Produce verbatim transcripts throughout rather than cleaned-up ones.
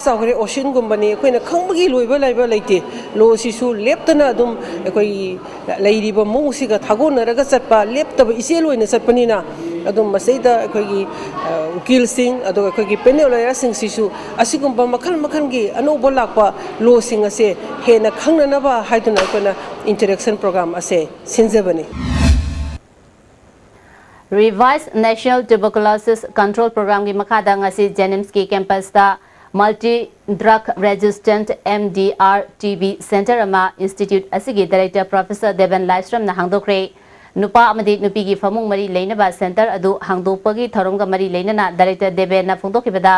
ꯆꯥꯎꯈ꯭ꯔꯦ, ꯑꯣꯁꯤꯟꯒꯨꯝꯕꯅꯤ꯫ ꯑꯩꯈꯣꯏꯅ ꯈꯪꯕꯒꯤ ꯂꯣꯏꯕ ꯂꯩꯕ ꯂꯩꯇꯦ꯫ ꯂꯣꯁꯤꯁꯨ ꯂꯦꯞꯇꯅ ꯑꯗꯨꯝ ꯑꯩꯈꯣꯏꯒꯤ ꯂꯩꯔꯤꯕ ꯃꯑꯣꯡꯁꯤꯒ ꯊꯥꯒꯣꯟꯅꯔꯒ ꯆꯠꯄ, ꯂꯦꯞꯇꯕ ꯏꯆꯦꯜ ꯑꯣꯏꯅ ꯆꯠꯄꯅꯤꯅ, ꯑꯗꯨꯝ ꯃꯁꯤꯗ ꯑꯩꯈꯣꯏꯒꯤ, ꯑ, ꯎꯀꯤꯜꯁꯤꯡ, ꯑꯗꯨꯒ ꯑꯩꯈꯣꯏꯒꯤ ꯄꯦꯅꯦꯜ ꯂꯣꯌꯔꯁꯤꯡꯁꯤꯁꯨ ꯑꯁꯤꯒꯨꯝꯕ ꯃꯈꯜ ꯃꯈꯜꯒꯤ ꯑꯅꯧꯕ ꯂꯥꯛꯄ ꯂꯣꯁꯤꯡ ꯑꯁꯦ ꯍꯦꯟꯅ ꯈꯪꯅꯅꯕ ꯍꯥꯏꯗꯨꯅ ꯑꯩꯈꯣꯏꯅ ꯏꯟꯇꯔꯦꯛꯁꯟ ꯄ꯭ꯔꯣꯒ꯭ꯔꯥꯝ ꯑꯁꯦ ꯁꯤꯟꯖꯕꯅꯤ꯫ Revised National Tuberculosis Control Programꯒꯤ ꯃꯈꯥꯗ ꯉꯁꯤ JNIMSꯀꯤ campusꯇ Multi Drug Resistant MDR TB Center ꯑꯃ institute ꯑꯁꯤꯒꯤ director Professor ꯗꯦꯕꯦꯟ ꯂꯥꯏꯁ꯭ꯔꯝꯅ ꯍꯥꯡꯗꯣꯛꯈ꯭ꯔꯦ꯫ ꯅꯨꯄꯥ ꯑꯃꯗꯤ ꯅꯨꯄꯤꯒꯤ ꯐꯃꯨꯡ ꯃꯔꯤ ꯂꯩꯅꯕ center ꯑꯗꯨ ꯍꯥꯡꯗꯣꯛꯄꯒꯤ ꯊꯧꯔꯝꯒ ꯃꯔꯤ ꯂꯩꯅꯅ director ꯗꯦꯕꯦꯟꯅ ꯐꯣꯡꯗꯣꯛꯈꯤꯕꯗ,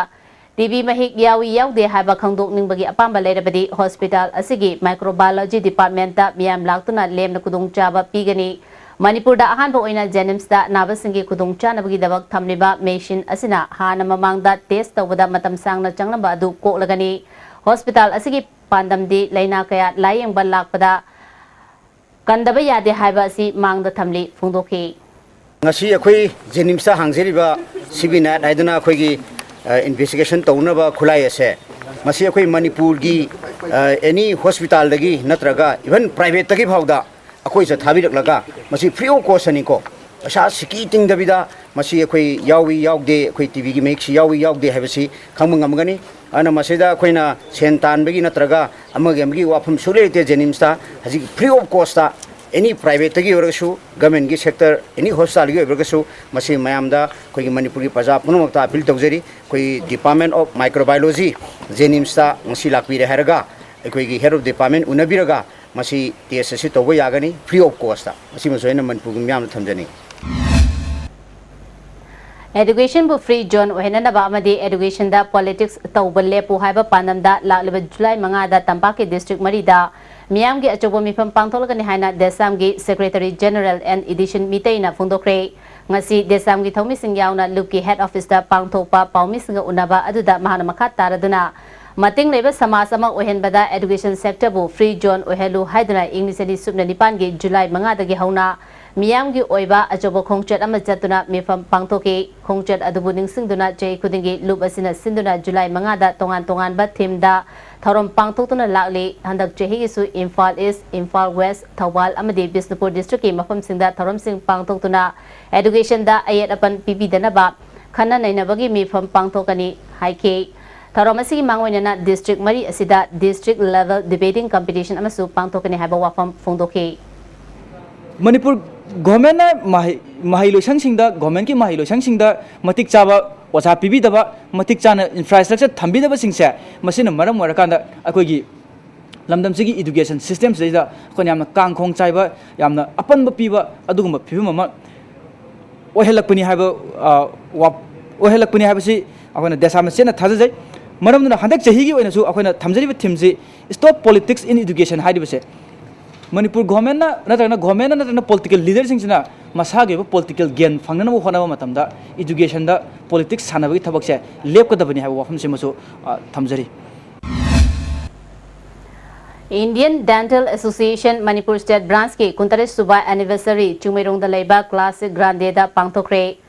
TB ꯃꯍꯤꯛ ꯌꯥꯎꯏ ꯌꯥꯎꯗꯦ ꯍꯥꯏꯕ ꯈꯪꯗꯣꯛꯅꯤꯡꯕꯒꯤ ꯑꯄꯥꯝꯕ ꯂꯩꯔꯕꯗꯤ hospital ꯑꯁꯤꯒꯤ microbiology departmentꯇ ꯃꯤꯌꯥꯝ ꯂꯥꯛꯇꯨꯅ ꯂꯦꯝꯅ ꯈꯨꯗꯣꯡꯆꯥꯕ ꯄꯤꯒꯅꯤ꯫ ꯃꯅꯤꯄꯨꯔꯗ ꯑꯍꯥꯟꯕ ꯑꯣꯏꯅ JNIMSꯇ ꯅꯥꯕꯁꯤꯡꯒꯤ ꯈꯨꯗꯣꯡꯆꯥꯅꯕꯒꯤꯗꯃꯛ ꯊꯝꯂꯤꯕ machine ꯑꯁꯤꯅ ꯍꯥꯟꯅ ꯃꯃꯥꯡꯗ test ꯇꯧꯕꯗ ꯃꯇꯝ ꯁꯥꯡꯅ ꯆꯪꯂꯝꯕ ꯑꯗꯨ ꯀꯣꯛꯂꯒꯅꯤ꯫ Hospital ꯑꯁꯤꯒꯤ ꯄꯥꯟꯗꯝꯗꯤ ꯂꯥꯏꯅꯥ ꯀꯌꯥ ꯂꯥꯌꯦꯡꯕ ꯂꯥꯛꯄꯗ ꯀꯟꯗꯕ ꯌꯥꯗꯦ ꯍꯥꯏꯕ ꯑꯁꯤ ꯃꯥꯡꯗ ꯊꯝꯂꯤ ꯐꯣꯡꯗꯣꯛꯈꯤ꯫ ꯉꯁꯤ ꯑꯩꯈꯣꯏ JNIMSꯇ ꯍꯥꯡꯖꯔꯤꯕ CBNAT ꯍꯥꯏꯗꯅ ꯑꯩꯈꯣꯏꯒꯤ, ꯑ, investigation ꯇꯧꯅꯕ ꯈꯨꯠꯂꯥꯏ ꯑꯁꯦ, ꯃꯁꯤ ꯑꯩꯈꯣꯏ ꯃꯅꯤꯄꯨꯔꯒꯤ, ꯑ, any hospitalꯗꯒꯤ ꯅꯠꯇ꯭ꯔꯒ even privateꯇꯒꯤ ꯐꯥꯎꯗ ꯑꯩꯈꯣꯏꯁꯦ ꯊꯥꯕꯤꯔꯛꯂꯒ ꯃꯁꯤ free of cost ꯑꯅꯤꯀꯣ, ꯄꯩꯁꯥ ꯁꯤꯀꯤ ꯇꯤꯡꯗꯕꯤꯗ ꯃꯁꯤ ꯑꯩꯈꯣꯏ ꯌꯥꯎꯏ ꯌꯥꯎꯗꯦ, ꯑꯩꯈꯣꯏ TBꯒꯤ ꯃꯍꯤꯛꯁꯤ ꯌꯥꯎꯏ ꯌꯥꯎꯗꯦ ꯍꯥꯏꯕꯁꯤ ꯈꯪꯕ ꯉꯝꯒꯅꯤ꯫ ꯑꯗꯨꯅ ꯃꯁꯤꯗ ꯑꯩꯈꯣꯏꯅ ꯁꯦꯟ ꯇꯥꯟꯕꯒꯤ ꯅꯠꯇ꯭ꯔꯒ ꯑꯃꯒꯤ ꯑꯃꯒꯤ ꯋꯥꯐꯝ ꯁꯨꯛꯂꯩ ꯂꯩꯇꯦ꯫ JNIMSꯇ ꯍꯧꯖꯤꯛ free of costꯇ any privateꯇꯒꯤ ꯑꯣꯏꯔꯒꯁꯨ, governmentꯀꯤ sector, any hospitalꯒꯤ ꯑꯣꯏꯔꯒꯁꯨ, ꯃꯁꯤ ꯃꯌꯥꯝꯗ ꯑꯩꯈꯣꯏꯒꯤ ꯃꯅꯤꯄꯨꯔꯒꯤ ꯄ꯭ꯔꯖꯥ ꯄꯨꯝꯅꯃꯛꯇ appeal ꯇꯧꯖꯔꯤ꯫ ꯑꯩꯈꯣꯏ Department of Microbiology, JNIMSꯇ ꯉꯁꯤ ꯂꯥꯛꯄꯤꯔꯦ ꯍꯥꯏꯔꯒ, ꯑꯩꯈꯣꯏꯒꯤ head of department ꯎꯅꯕꯤꯔꯒ ꯃꯁꯤ test ꯑꯁꯤ ꯇꯧꯕ ꯌꯥꯒꯅꯤ, free of costꯇ꯫ ꯃꯁꯤꯃꯁꯨ ꯑꯩꯅ ꯃꯅꯤꯄꯨꯔꯒꯤ ꯃꯤꯌꯥꯝꯗ ꯊꯝꯖꯅꯤꯡꯏ꯫ Educationꯕꯨ free zone ꯑꯣꯏꯍꯟꯅꯅꯕ ꯑꯃꯗꯤ educationꯗ politics ꯇꯧꯕ ꯂꯦꯞꯄꯨ ꯍꯥꯏꯕ ꯄꯥꯟꯗꯝꯗ ꯂꯥꯛꯂꯤꯕ ꯖꯨꯂꯥꯏ ꯃꯉꯥꯗ ꯇꯝꯄꯥꯛꯀꯤ district ꯃꯔꯤꯗ ꯃꯤꯌꯥꯝꯒꯤ ꯑꯆꯧꯕ ꯃꯤꯐꯝ ꯄꯥꯡꯊꯣꯛꯂꯒꯅꯤ ꯍꯥꯏꯅ DESAMꯒꯤ secretary general N ꯏꯗꯤꯁꯟ ꯃꯤꯇꯩꯅ ꯐꯣꯡꯗꯣꯛꯈ꯭ꯔꯦ꯫ ꯉꯁꯤ DESAMꯒꯤ ꯊꯧꯃꯤꯁꯤꯡ ꯌꯥꯎꯅ ꯂꯨꯞꯀꯤ head officeꯇ ꯄꯥꯡꯊꯣꯛꯄ ꯄꯥꯎꯃꯤꯁꯤꯡꯒ ꯎꯅꯕ ꯑꯗꯨꯗ ꯃꯍꯥꯛꯅ ꯃꯈꯥ ꯇꯥꯔꯗꯨꯅ, ꯃꯇꯤꯡ ꯂꯩꯕ ꯁꯃꯥꯖ ꯑꯃ ꯑꯣꯏꯍꯟꯕꯗ education sectorꯕꯨ free zone ꯑꯣꯏꯍꯜꯂꯨ ꯍꯥꯏꯗꯨꯅ ꯏꯪ ꯂꯤꯁꯤꯡ ꯑꯅꯤ ꯁꯨꯞꯅ ꯅꯤꯄꯥꯟꯒꯤ ꯖꯨꯂꯥꯏ ꯃꯉꯥꯗꯒꯤ ꯍꯧꯅ ꯃꯤꯌꯥꯝꯒꯤ ꯑꯣꯏꯕ ꯑꯆꯧꯕ ꯈꯣꯡꯆꯠ ꯑꯃ ꯆꯠꯇꯨꯅ ꯃꯤꯐꯝ ꯄꯥꯡꯊꯣꯛꯈꯤ꯫ ꯈꯣꯡꯆꯠ ꯑꯗꯨꯕꯨ ꯅꯤꯡꯁꯤꯡꯗꯨꯅ ꯆꯍꯤ ꯈꯨꯗꯤꯡꯒꯤ ꯂꯨꯞ ꯑꯁꯤꯅ ꯁꯤꯟꯗꯨꯅ ꯖꯨꯂꯥꯏ ꯃꯉꯥꯗ ꯇꯣꯉꯥꯟ ꯇꯣꯉꯥꯟꯕ ꯊꯤꯝꯗ ꯊꯧꯔꯝ ꯄꯥꯡꯊꯣꯛꯇꯨꯅ ꯂꯥꯛꯂꯤ꯫ ꯍꯟꯗꯛ ꯆꯍꯤꯒꯤꯁꯨ ꯏꯝꯐꯥꯜ ꯏꯁ, ꯏꯝꯐꯥꯜ ꯋꯦꯁ, ꯊꯧꯕꯥꯜ ꯑꯃꯗꯤ ꯕꯤꯁꯅꯨꯄꯨꯔ ꯗꯤꯁꯇ꯭ꯔꯤꯛꯀꯤ ꯃꯐꯝꯁꯤꯡꯗ ꯊꯧꯔꯝꯁꯤꯡ ꯄꯥꯡꯊꯣꯛꯇꯨꯅ educationꯗ ꯑꯌꯦꯠ ꯑꯄꯟ ꯄꯤꯕꯤꯗꯅꯕ ꯈꯟꯅ ꯅꯩꯅꯕꯒꯤ ꯃꯤꯐꯝ ꯄꯥꯡꯊꯣꯛꯀꯅꯤ ꯍꯥꯏꯈꯤ꯫ ꯊꯧꯔꯝ ꯑꯁꯤꯒꯤ ꯃꯥꯡꯑꯣꯏꯅꯅ district ꯃꯔꯤ ꯑꯁꯤꯗ district level debating competition ꯑꯃꯁꯨ ꯄꯥꯡꯊꯣꯛꯀꯅꯤ ꯍꯥꯏꯕ ꯋꯥꯐꯝ ꯐꯣꯡꯗꯣꯛꯈꯤ꯫ ꯃꯅꯤꯄꯨꯔ ꯒꯣꯔꯃꯦꯟꯅ ꯃꯍꯩ, ꯃꯍꯩꯂꯣꯏꯁꯪꯁꯤꯡꯗ, ꯒꯣꯔꯃꯦꯟꯒꯤ ꯃꯍꯩꯂꯣꯏꯁꯪꯁꯤꯡꯗ ꯃꯇꯤꯛ ꯆꯥꯕ ꯑꯣꯖꯥ ꯄꯤꯕꯤꯗꯕ, ꯃꯇꯤꯛ ꯆꯥꯅ infrastructure ꯊꯝꯕꯤꯗꯕꯁꯤꯡꯁꯦ, ꯃꯁꯤꯅ ꯃꯔꯝ ꯑꯣꯏꯔꯀꯥꯟꯗ ꯑꯩꯈꯣꯏꯒꯤ ꯂꯝꯗꯝꯁꯤꯒꯤ education systemꯁꯤꯗꯩꯗ ꯑꯩꯈꯣꯏꯅ ꯌꯥꯝꯅ ꯀꯥꯡꯈꯣꯡ ꯆꯥꯏꯕ, ꯌꯥꯝꯅ ꯑꯄꯟꯕ ꯄꯤꯕ ꯑꯗꯨꯒꯨꯝꯕ ꯐꯤꯕꯝ ꯑꯃ ꯑꯣꯏꯍꯜꯂꯛꯄꯅꯤ ꯍꯥꯏꯕ, ꯑ, ꯋꯥ-, ꯑꯣꯏꯍꯜꯂꯛꯄꯅꯤ ꯍꯥꯏꯕꯁꯤ ꯑꯩꯈꯣꯏꯅ ꯗꯁꯥ ꯃꯆꯦꯠꯅ ꯊꯥꯖꯖꯩ꯫ ꯃꯔꯝ ꯑꯗꯨꯅ ꯍꯟꯗꯛ ꯆꯍꯤꯒꯤ ꯑꯣꯏꯅꯁꯨ ꯑꯩꯈꯣꯏꯅ ꯊꯝꯖꯔꯤꯕ ꯊꯤꯝꯁꯤ Stop Politics in Education ꯍꯥꯏꯔꯤꯕꯁꯦ Manipur ꯒꯣꯔꯃꯦꯟꯅ ꯅꯠꯇ꯭ꯔꯒꯅ, ꯒꯣꯔꯃꯦꯟꯅ ꯅꯠꯇ꯭ꯔꯒꯅ political leaderꯁꯤꯡꯁꯤꯅ ꯃꯁꯥꯒꯤ ꯑꯣꯏꯕ political gain ꯐꯪꯅꯅꯕ ꯍꯣꯠꯅꯕ ꯃꯇꯝꯗ educationꯗ politics ꯁꯥꯟꯅꯕꯒꯤ ꯊꯕꯛꯁꯦ ꯂꯦꯞꯀꯗꯕꯅꯤ ꯍꯥꯏꯕ ꯋꯥꯐꯝꯁꯤꯃꯁꯨ, ꯑ, ꯊꯝꯖꯔꯤ꯫ Indian Dental Association Manipur State Branchꯀꯤ ꯀꯨꯟꯇꯔꯦꯠ ꯁꯨꯕ anniversary ꯆꯤꯡꯃꯩꯔꯣꯡꯗ ꯂꯩꯕ Classic Grandeꯗ ꯄꯥꯡꯊꯣꯛꯈ꯭ꯔꯦ꯫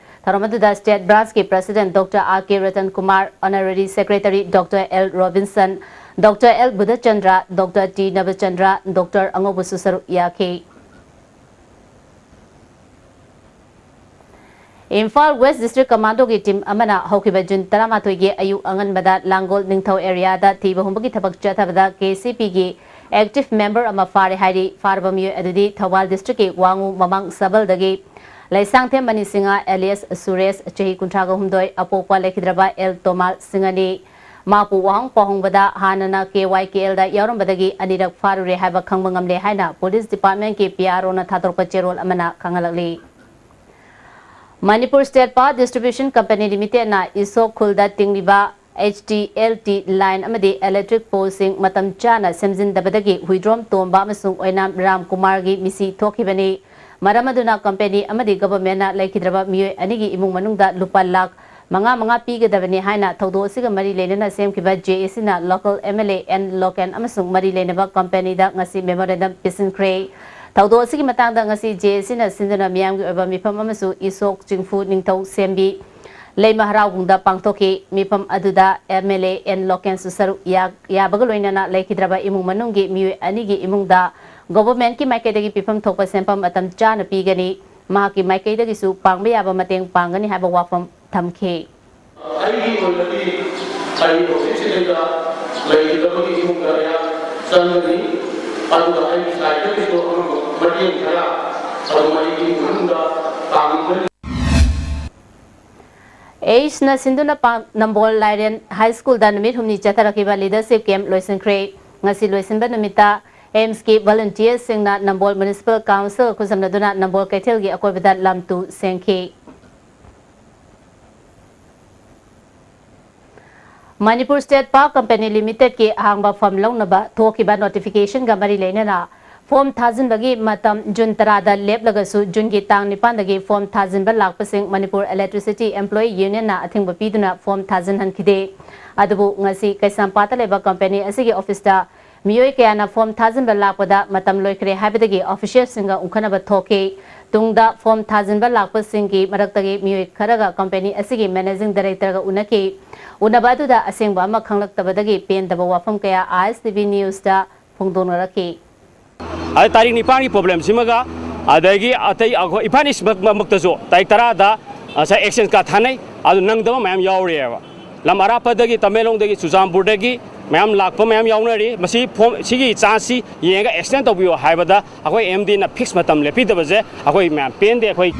ꯊꯧꯔꯝ ꯑꯗꯨꯗ State Branchꯀꯤ President Doctor R K Ratan Kumar, Honorary Secretary Doctor L Robinson, Doctor L Budhachandra, Doctor T Nabachandra, Doctor ꯑꯉꯧꯕꯁꯨ ꯁꯔꯨꯛ ꯌꯥꯈꯤ꯫ ꯏꯝꯐꯥꯜ West District Commandoꯒꯤ team ꯑꯃꯅ ꯍꯧꯈꯤꯕ June ꯇꯔꯥꯃꯥꯊꯣꯏꯒꯤ ꯑꯌꯨꯛ ꯑꯉꯟꯕꯗ ꯂꯥꯡꯒꯣꯜ ꯅꯤꯡꯊꯧ areaꯗ ꯊꯤꯕ ꯍꯨꯝꯕꯒꯤ ꯊꯕꯛ ꯆꯠꯊꯕꯗ KCPꯒꯤ active member ꯑꯃ ꯐꯥꯔꯦ ꯍꯥꯏꯔꯤ꯫ ꯐꯥꯔꯕ ꯃꯤꯑꯣꯏ ꯑꯗꯨꯗꯤ ꯊꯧꯕꯥꯜ districtꯀꯤ ꯋꯥꯉꯨ ꯃꯃꯥꯡ ꯁꯕꯜꯗꯒꯤ ꯂꯩꯁꯥꯡꯊꯦꯝ ꯃꯅꯤꯁꯤꯡꯍ alias ꯁꯨꯔꯦꯁ, ꯆꯍꯤ ꯀꯨꯟꯊ꯭ꯔꯥꯒ ꯍꯨꯝꯗꯣꯏ, ꯑꯄꯣꯛꯄ ꯂꯩꯈꯤꯗ꯭ꯔꯕ ꯑꯦꯜ ꯇꯣꯃꯥꯔ ꯁꯤꯡꯍꯅꯤ꯫ ꯃꯍꯥꯛꯄꯨ ꯋꯥꯍꯪ ꯄꯥꯎꯍꯪꯕꯗ ꯍꯥꯟꯅꯅ KYKLꯗ ꯌꯥꯎꯔꯝꯕꯗꯒꯤ ꯑꯅꯤꯔꯛ ꯐꯥꯔꯨꯔꯦ ꯍꯥꯏꯕ ꯈꯪꯕ ꯉꯝꯂꯦ ꯍꯥꯏꯅ Police Departmentꯀꯤ PROꯅ ꯊꯥꯗꯣꯔꯛꯄ ꯆꯦꯔꯣꯜ ꯑꯃꯅ ꯈꯪꯍꯜꯂꯛꯂꯤ꯫ Manipur State Power Distribution Company Limitedꯅ ꯏꯁꯣꯛ ꯈꯨꯜꯗ ꯇꯤꯡꯂꯤꯕ HTLT line ꯑꯃꯗꯤ electric poleꯁꯤꯡ ꯃꯇꯝ ꯆꯥꯅ ꯁꯦꯝꯖꯤꯟꯗꯕꯗꯒꯤ ꯍꯨꯏꯗ꯭ꯔꯣꯝ ꯇꯣꯝꯕ ꯑꯃꯁꯨꯡ ꯑꯣꯏꯅꯥꯝ ꯔꯥꯝ ꯀꯨꯃꯥꯔꯒꯤ ꯃꯤꯁꯤ ꯊꯣꯛꯈꯤꯕꯅꯤ꯫ ꯃꯔꯝ ꯑꯗꯨꯅ company ꯑꯃꯗꯤ governmentꯅ ꯂꯩꯈꯤꯗ꯭ꯔꯕ ꯃꯤꯑꯣꯏ ꯑꯅꯤꯒꯤ ꯏꯃꯨꯡ ꯃꯅꯨꯡꯗ ꯂꯨꯄꯥ ꯂꯥꯈ ꯃꯉꯥ ꯃꯉꯥ ꯄꯤꯒꯗꯕꯅꯤ ꯍꯥꯏꯅ ꯊꯧꯗꯣꯛ ꯑꯁꯤꯒ ꯃꯔꯤ ꯂꯩꯅꯅ ꯁꯦꯝꯈꯤꯕ JACꯅ local MLA N ꯂꯣꯀꯦꯟ ꯑꯃꯁꯨꯡ ꯃꯔꯤ ꯂꯩꯅꯕ companyꯗ ꯉꯁꯤ memorandum ꯄꯤꯁꯤꯟꯈ꯭ꯔꯦ꯫ ꯊꯧꯗꯣꯛ ꯑꯁꯤꯒꯤ ꯃꯇꯥꯡꯗ ꯉꯁꯤ ꯖꯦ ꯑꯦ ꯁꯤꯅ ꯁꯤꯟꯗꯨꯅ ꯃꯤꯌꯥꯝꯒꯤ ꯑꯣꯏꯕ ꯃꯤꯐꯝ ꯑꯃꯁꯨ ꯏꯁꯣꯛ ꯆꯤꯡꯐꯨ ꯅꯤꯡꯊꯧ ꯁꯦꯝꯕꯤ ꯂꯩꯃ ꯍꯔꯥꯎꯕꯨꯡꯗ ꯄꯥꯡꯊꯣꯛꯈꯤ꯫ ꯃꯤꯐꯝ ꯑꯗꯨꯗ ꯑꯦꯝ ꯑꯦꯜ ꯑꯦ ꯑꯦꯟ ꯂꯣꯀꯦꯟꯁꯨ ꯁꯔꯨꯛ ꯌꯥ-, ꯌꯥꯕꯒ ꯂꯣꯏꯅꯅ ꯂꯩꯈꯤꯗ꯭ꯔꯕ ꯏꯃꯨꯡ ꯃꯅꯨꯡꯒꯤ ꯃꯤꯑꯣꯏ ꯑꯅꯤꯒꯤ ꯏꯃꯨꯡꯗ ꯒꯣꯚꯔꯟꯃꯦꯟꯠꯀꯤ ꯃꯥꯏꯀꯩꯗꯒꯤ ꯄꯤꯐꯝ ꯊꯣꯛꯄ ꯁꯦꯟꯐꯝ ꯃꯇꯝ ꯆꯥꯅ ꯄꯤꯒꯅꯤ꯫ ꯃꯍꯥꯛꯀꯤ ꯃꯥꯏꯀꯩꯗꯒꯤꯁꯨ ꯄꯥꯡꯕ ꯌꯥꯕ ꯃꯇꯦꯡ ꯄꯥꯡꯒꯅꯤ ꯍꯥꯏꯕ ꯋꯥꯐꯝ ꯊꯝꯈꯤ꯫ ꯑꯩꯒꯤ ꯑꯣꯏꯅꯗꯤ ꯑꯩ ꯍꯧꯖꯤꯛꯁꯤꯗꯩꯗ ꯂꯩꯒꯗꯕꯒꯤ ꯏꯃꯨꯡꯗ ꯑꯩꯍꯥꯛ ꯆꯪꯒꯅꯤ, ꯑꯗꯨꯒ ꯑꯩꯒꯤ ꯁꯥꯏꯠꯇꯒꯤꯁꯨ ꯑꯉꯝꯕ ꯃꯇꯦꯡ ꯈꯔ ꯑꯗꯨꯝ ꯑꯩꯒꯤ ꯏꯃꯨꯡ ꯃꯅꯨꯡꯗ ꯄꯥꯡꯒꯅꯤ꯫ ꯑꯦꯁꯅ ꯁꯤꯟꯗꯨꯅ ꯄꯥꯡ-, ꯅꯝꯕꯣꯜ ꯂꯥꯏꯔꯦꯟ ꯍꯥꯏ ꯁ꯭ꯀꯨꯜꯗ ꯅꯨꯃꯤꯠ ꯍꯨꯝꯅꯤ ꯆꯠꯊꯔꯛꯈꯤꯕ ꯂꯤꯗꯔꯁꯤꯞ ꯀꯦꯝꯞ ꯂꯣꯏꯁꯤꯟꯈ꯭ꯔꯦ꯫ ꯉꯁꯤ ꯂꯣꯏꯁꯤꯟꯕ ꯅꯨꯃꯤꯠꯇ ꯑꯦꯝꯁꯀꯤ ꯚꯣꯂꯨꯟꯇꯤꯌꯔꯁꯤꯡꯅ ꯅꯝꯕꯣꯜ ꯃ꯭ꯌꯨꯅꯤꯁꯤꯄꯥꯜ ꯀꯥꯎꯟꯁꯤꯜ ꯈꯨꯖꯝꯅꯗꯨꯅ ꯅꯝꯕꯣꯜ ꯀꯩꯊꯦꯜꯒꯤ ꯑꯀꯣꯏꯕꯗ ꯂꯝ ꯇꯨ ꯁꯦꯡꯈꯤ꯫ ꯃꯅꯤꯄꯨꯔ ꯁ꯭ꯇꯦꯠ ꯄꯥꯋꯔ ꯀꯝꯄꯦꯅꯤ ꯂꯤꯃꯤꯇꯦꯗꯀꯤ ꯑꯍꯥꯡꯕ ꯐꯝ ꯂꯧꯅꯕ ꯊꯣꯛꯈꯤꯕ ꯅꯣꯇꯤꯐꯤꯀꯦꯁꯟꯒ ꯃꯔꯤ ꯂꯩꯅꯅ ꯐꯣꯔꯝ ꯊꯥꯖꯤꯟꯕꯒꯤ ꯃꯇꯝ ꯖꯨꯟ ꯇꯔꯥꯗ ꯂꯦꯞꯂꯒꯁꯨ ꯖꯨꯟꯒꯤ ꯇꯥꯡ ꯅꯤꯄꯥꯟꯗꯒꯤ ꯐꯣꯔꯝ ꯊꯥꯖꯤꯟꯕ ꯂꯥꯛꯄꯁꯤꯡ ꯃꯅꯤꯄꯨꯔ ꯏꯂꯦꯛꯇ꯭ꯔꯤꯁꯤꯇꯤ ꯑꯦꯝꯄ꯭ꯂꯣꯌꯤ ꯌꯨꯅꯤꯌꯟꯅ ꯑꯊꯤꯡꯕ ꯄꯤꯗꯨꯅ ꯐꯣꯔꯝ ꯊꯥꯖꯤꯟꯍꯟꯈꯤꯗꯦ꯫ ꯑꯗꯨꯕꯨ ꯉꯁꯤ ꯀꯩꯁꯥꯝꯄꯥꯠꯇ ꯂꯩꯕ ꯀꯝꯄꯦꯅꯤ ꯑꯁꯤꯒꯤ ꯑꯣꯐꯤꯁꯇ ꯃꯤꯑꯣꯏ ꯀꯌꯥꯅ ꯐꯣꯔꯝ ꯊꯥꯖꯤꯟꯕ ꯂꯥꯛꯄꯗ ꯃꯇꯝ ꯂꯣꯏꯈ꯭ꯔꯦ ꯍꯥꯏꯕꯗꯒꯤ ꯑꯣꯐꯤꯁꯤꯌꯦꯜꯁꯤꯡꯒ ꯎꯪꯈꯠꯅꯕ ꯊꯣꯛꯈꯤ꯫ ꯇꯨꯡꯗ ꯐꯣꯔꯝ ꯊꯥꯖꯤꯟꯕ ꯂꯥꯛꯄꯁꯤꯡꯒꯤ ꯃꯔꯛꯇꯒꯤ ꯃꯤꯑꯣꯏ ꯈꯔꯒ ꯀꯝꯄꯦꯅꯤ ꯑꯁꯤꯒꯤ ꯃꯦꯅꯦꯖꯤꯡ ꯗꯥꯏꯔꯦꯛꯇꯔꯒ ꯎꯅꯈꯤ꯫ ꯎꯅꯕ ꯑꯗꯨꯗ ꯑꯁꯦꯡꯕ ꯑꯃ ꯈꯪꯂꯛꯇꯕꯗꯒꯤ ꯄꯦꯟꯗꯕ ꯋꯥꯐꯝ ꯀꯌꯥ ꯑꯥꯏ ꯑꯦꯁ ꯇꯤ ꯚꯤ ꯅ꯭ꯌꯨꯁꯇ ꯐꯣꯡꯗꯣꯛꯅꯔꯛꯈꯤ꯫ ꯑꯗ ꯇꯥꯔꯤꯛ ꯅꯤꯄꯥꯟꯒꯤ ꯄ꯭ꯔꯣꯕ꯭ꯂꯦꯝꯁꯤꯃꯒ ꯑꯗꯒꯤ ꯑꯇꯩ ꯑꯩꯈꯣꯏ ꯏꯝꯐꯥꯜ ꯏꯁꯃꯛꯇꯁꯨ ꯇꯥꯔꯤꯛ ꯇꯔꯥꯗ ꯉꯁꯥꯏ ꯑꯦꯛꯁꯆꯦꯟꯖ ꯀꯥꯔꯗ ꯊꯥꯅꯩ, ꯑꯗꯨ ꯅꯪꯗꯕ ꯃꯌꯥꯝ ꯌꯥꯎꯔꯤꯑꯕ꯫ ꯂꯝ ꯑꯔꯥꯞꯄꯗꯒꯤ, ꯇꯃꯦꯡꯂꯣꯡꯗꯒꯤ, ꯆꯨꯔꯆꯥꯟꯄꯨꯔꯗꯒꯤ ꯃꯌꯥꯝ ꯂꯥꯛꯄ ꯃꯌꯥꯝ ꯌꯥꯎꯅꯔꯤ꯫ ꯃꯁꯤ ꯐꯣꯝ, ꯁꯤꯒꯤ ꯆꯥꯟꯁꯁꯤ ꯌꯦꯡꯉꯒ ꯑꯦꯛꯁꯇꯦꯟ ꯇꯧꯕꯤꯌꯨ ꯍꯥꯏꯕꯗ ꯑꯩꯈꯣꯏ ꯑꯦꯝ ꯗꯤꯅ ꯐꯤꯛꯁ ꯃꯇꯝ ꯂꯦꯞꯄꯤꯗꯕꯁꯦ ꯑꯩꯈꯣꯏ ꯃꯌꯥꯝ ꯄꯦꯟꯗꯦ꯫ ꯑꯩꯈꯣꯏ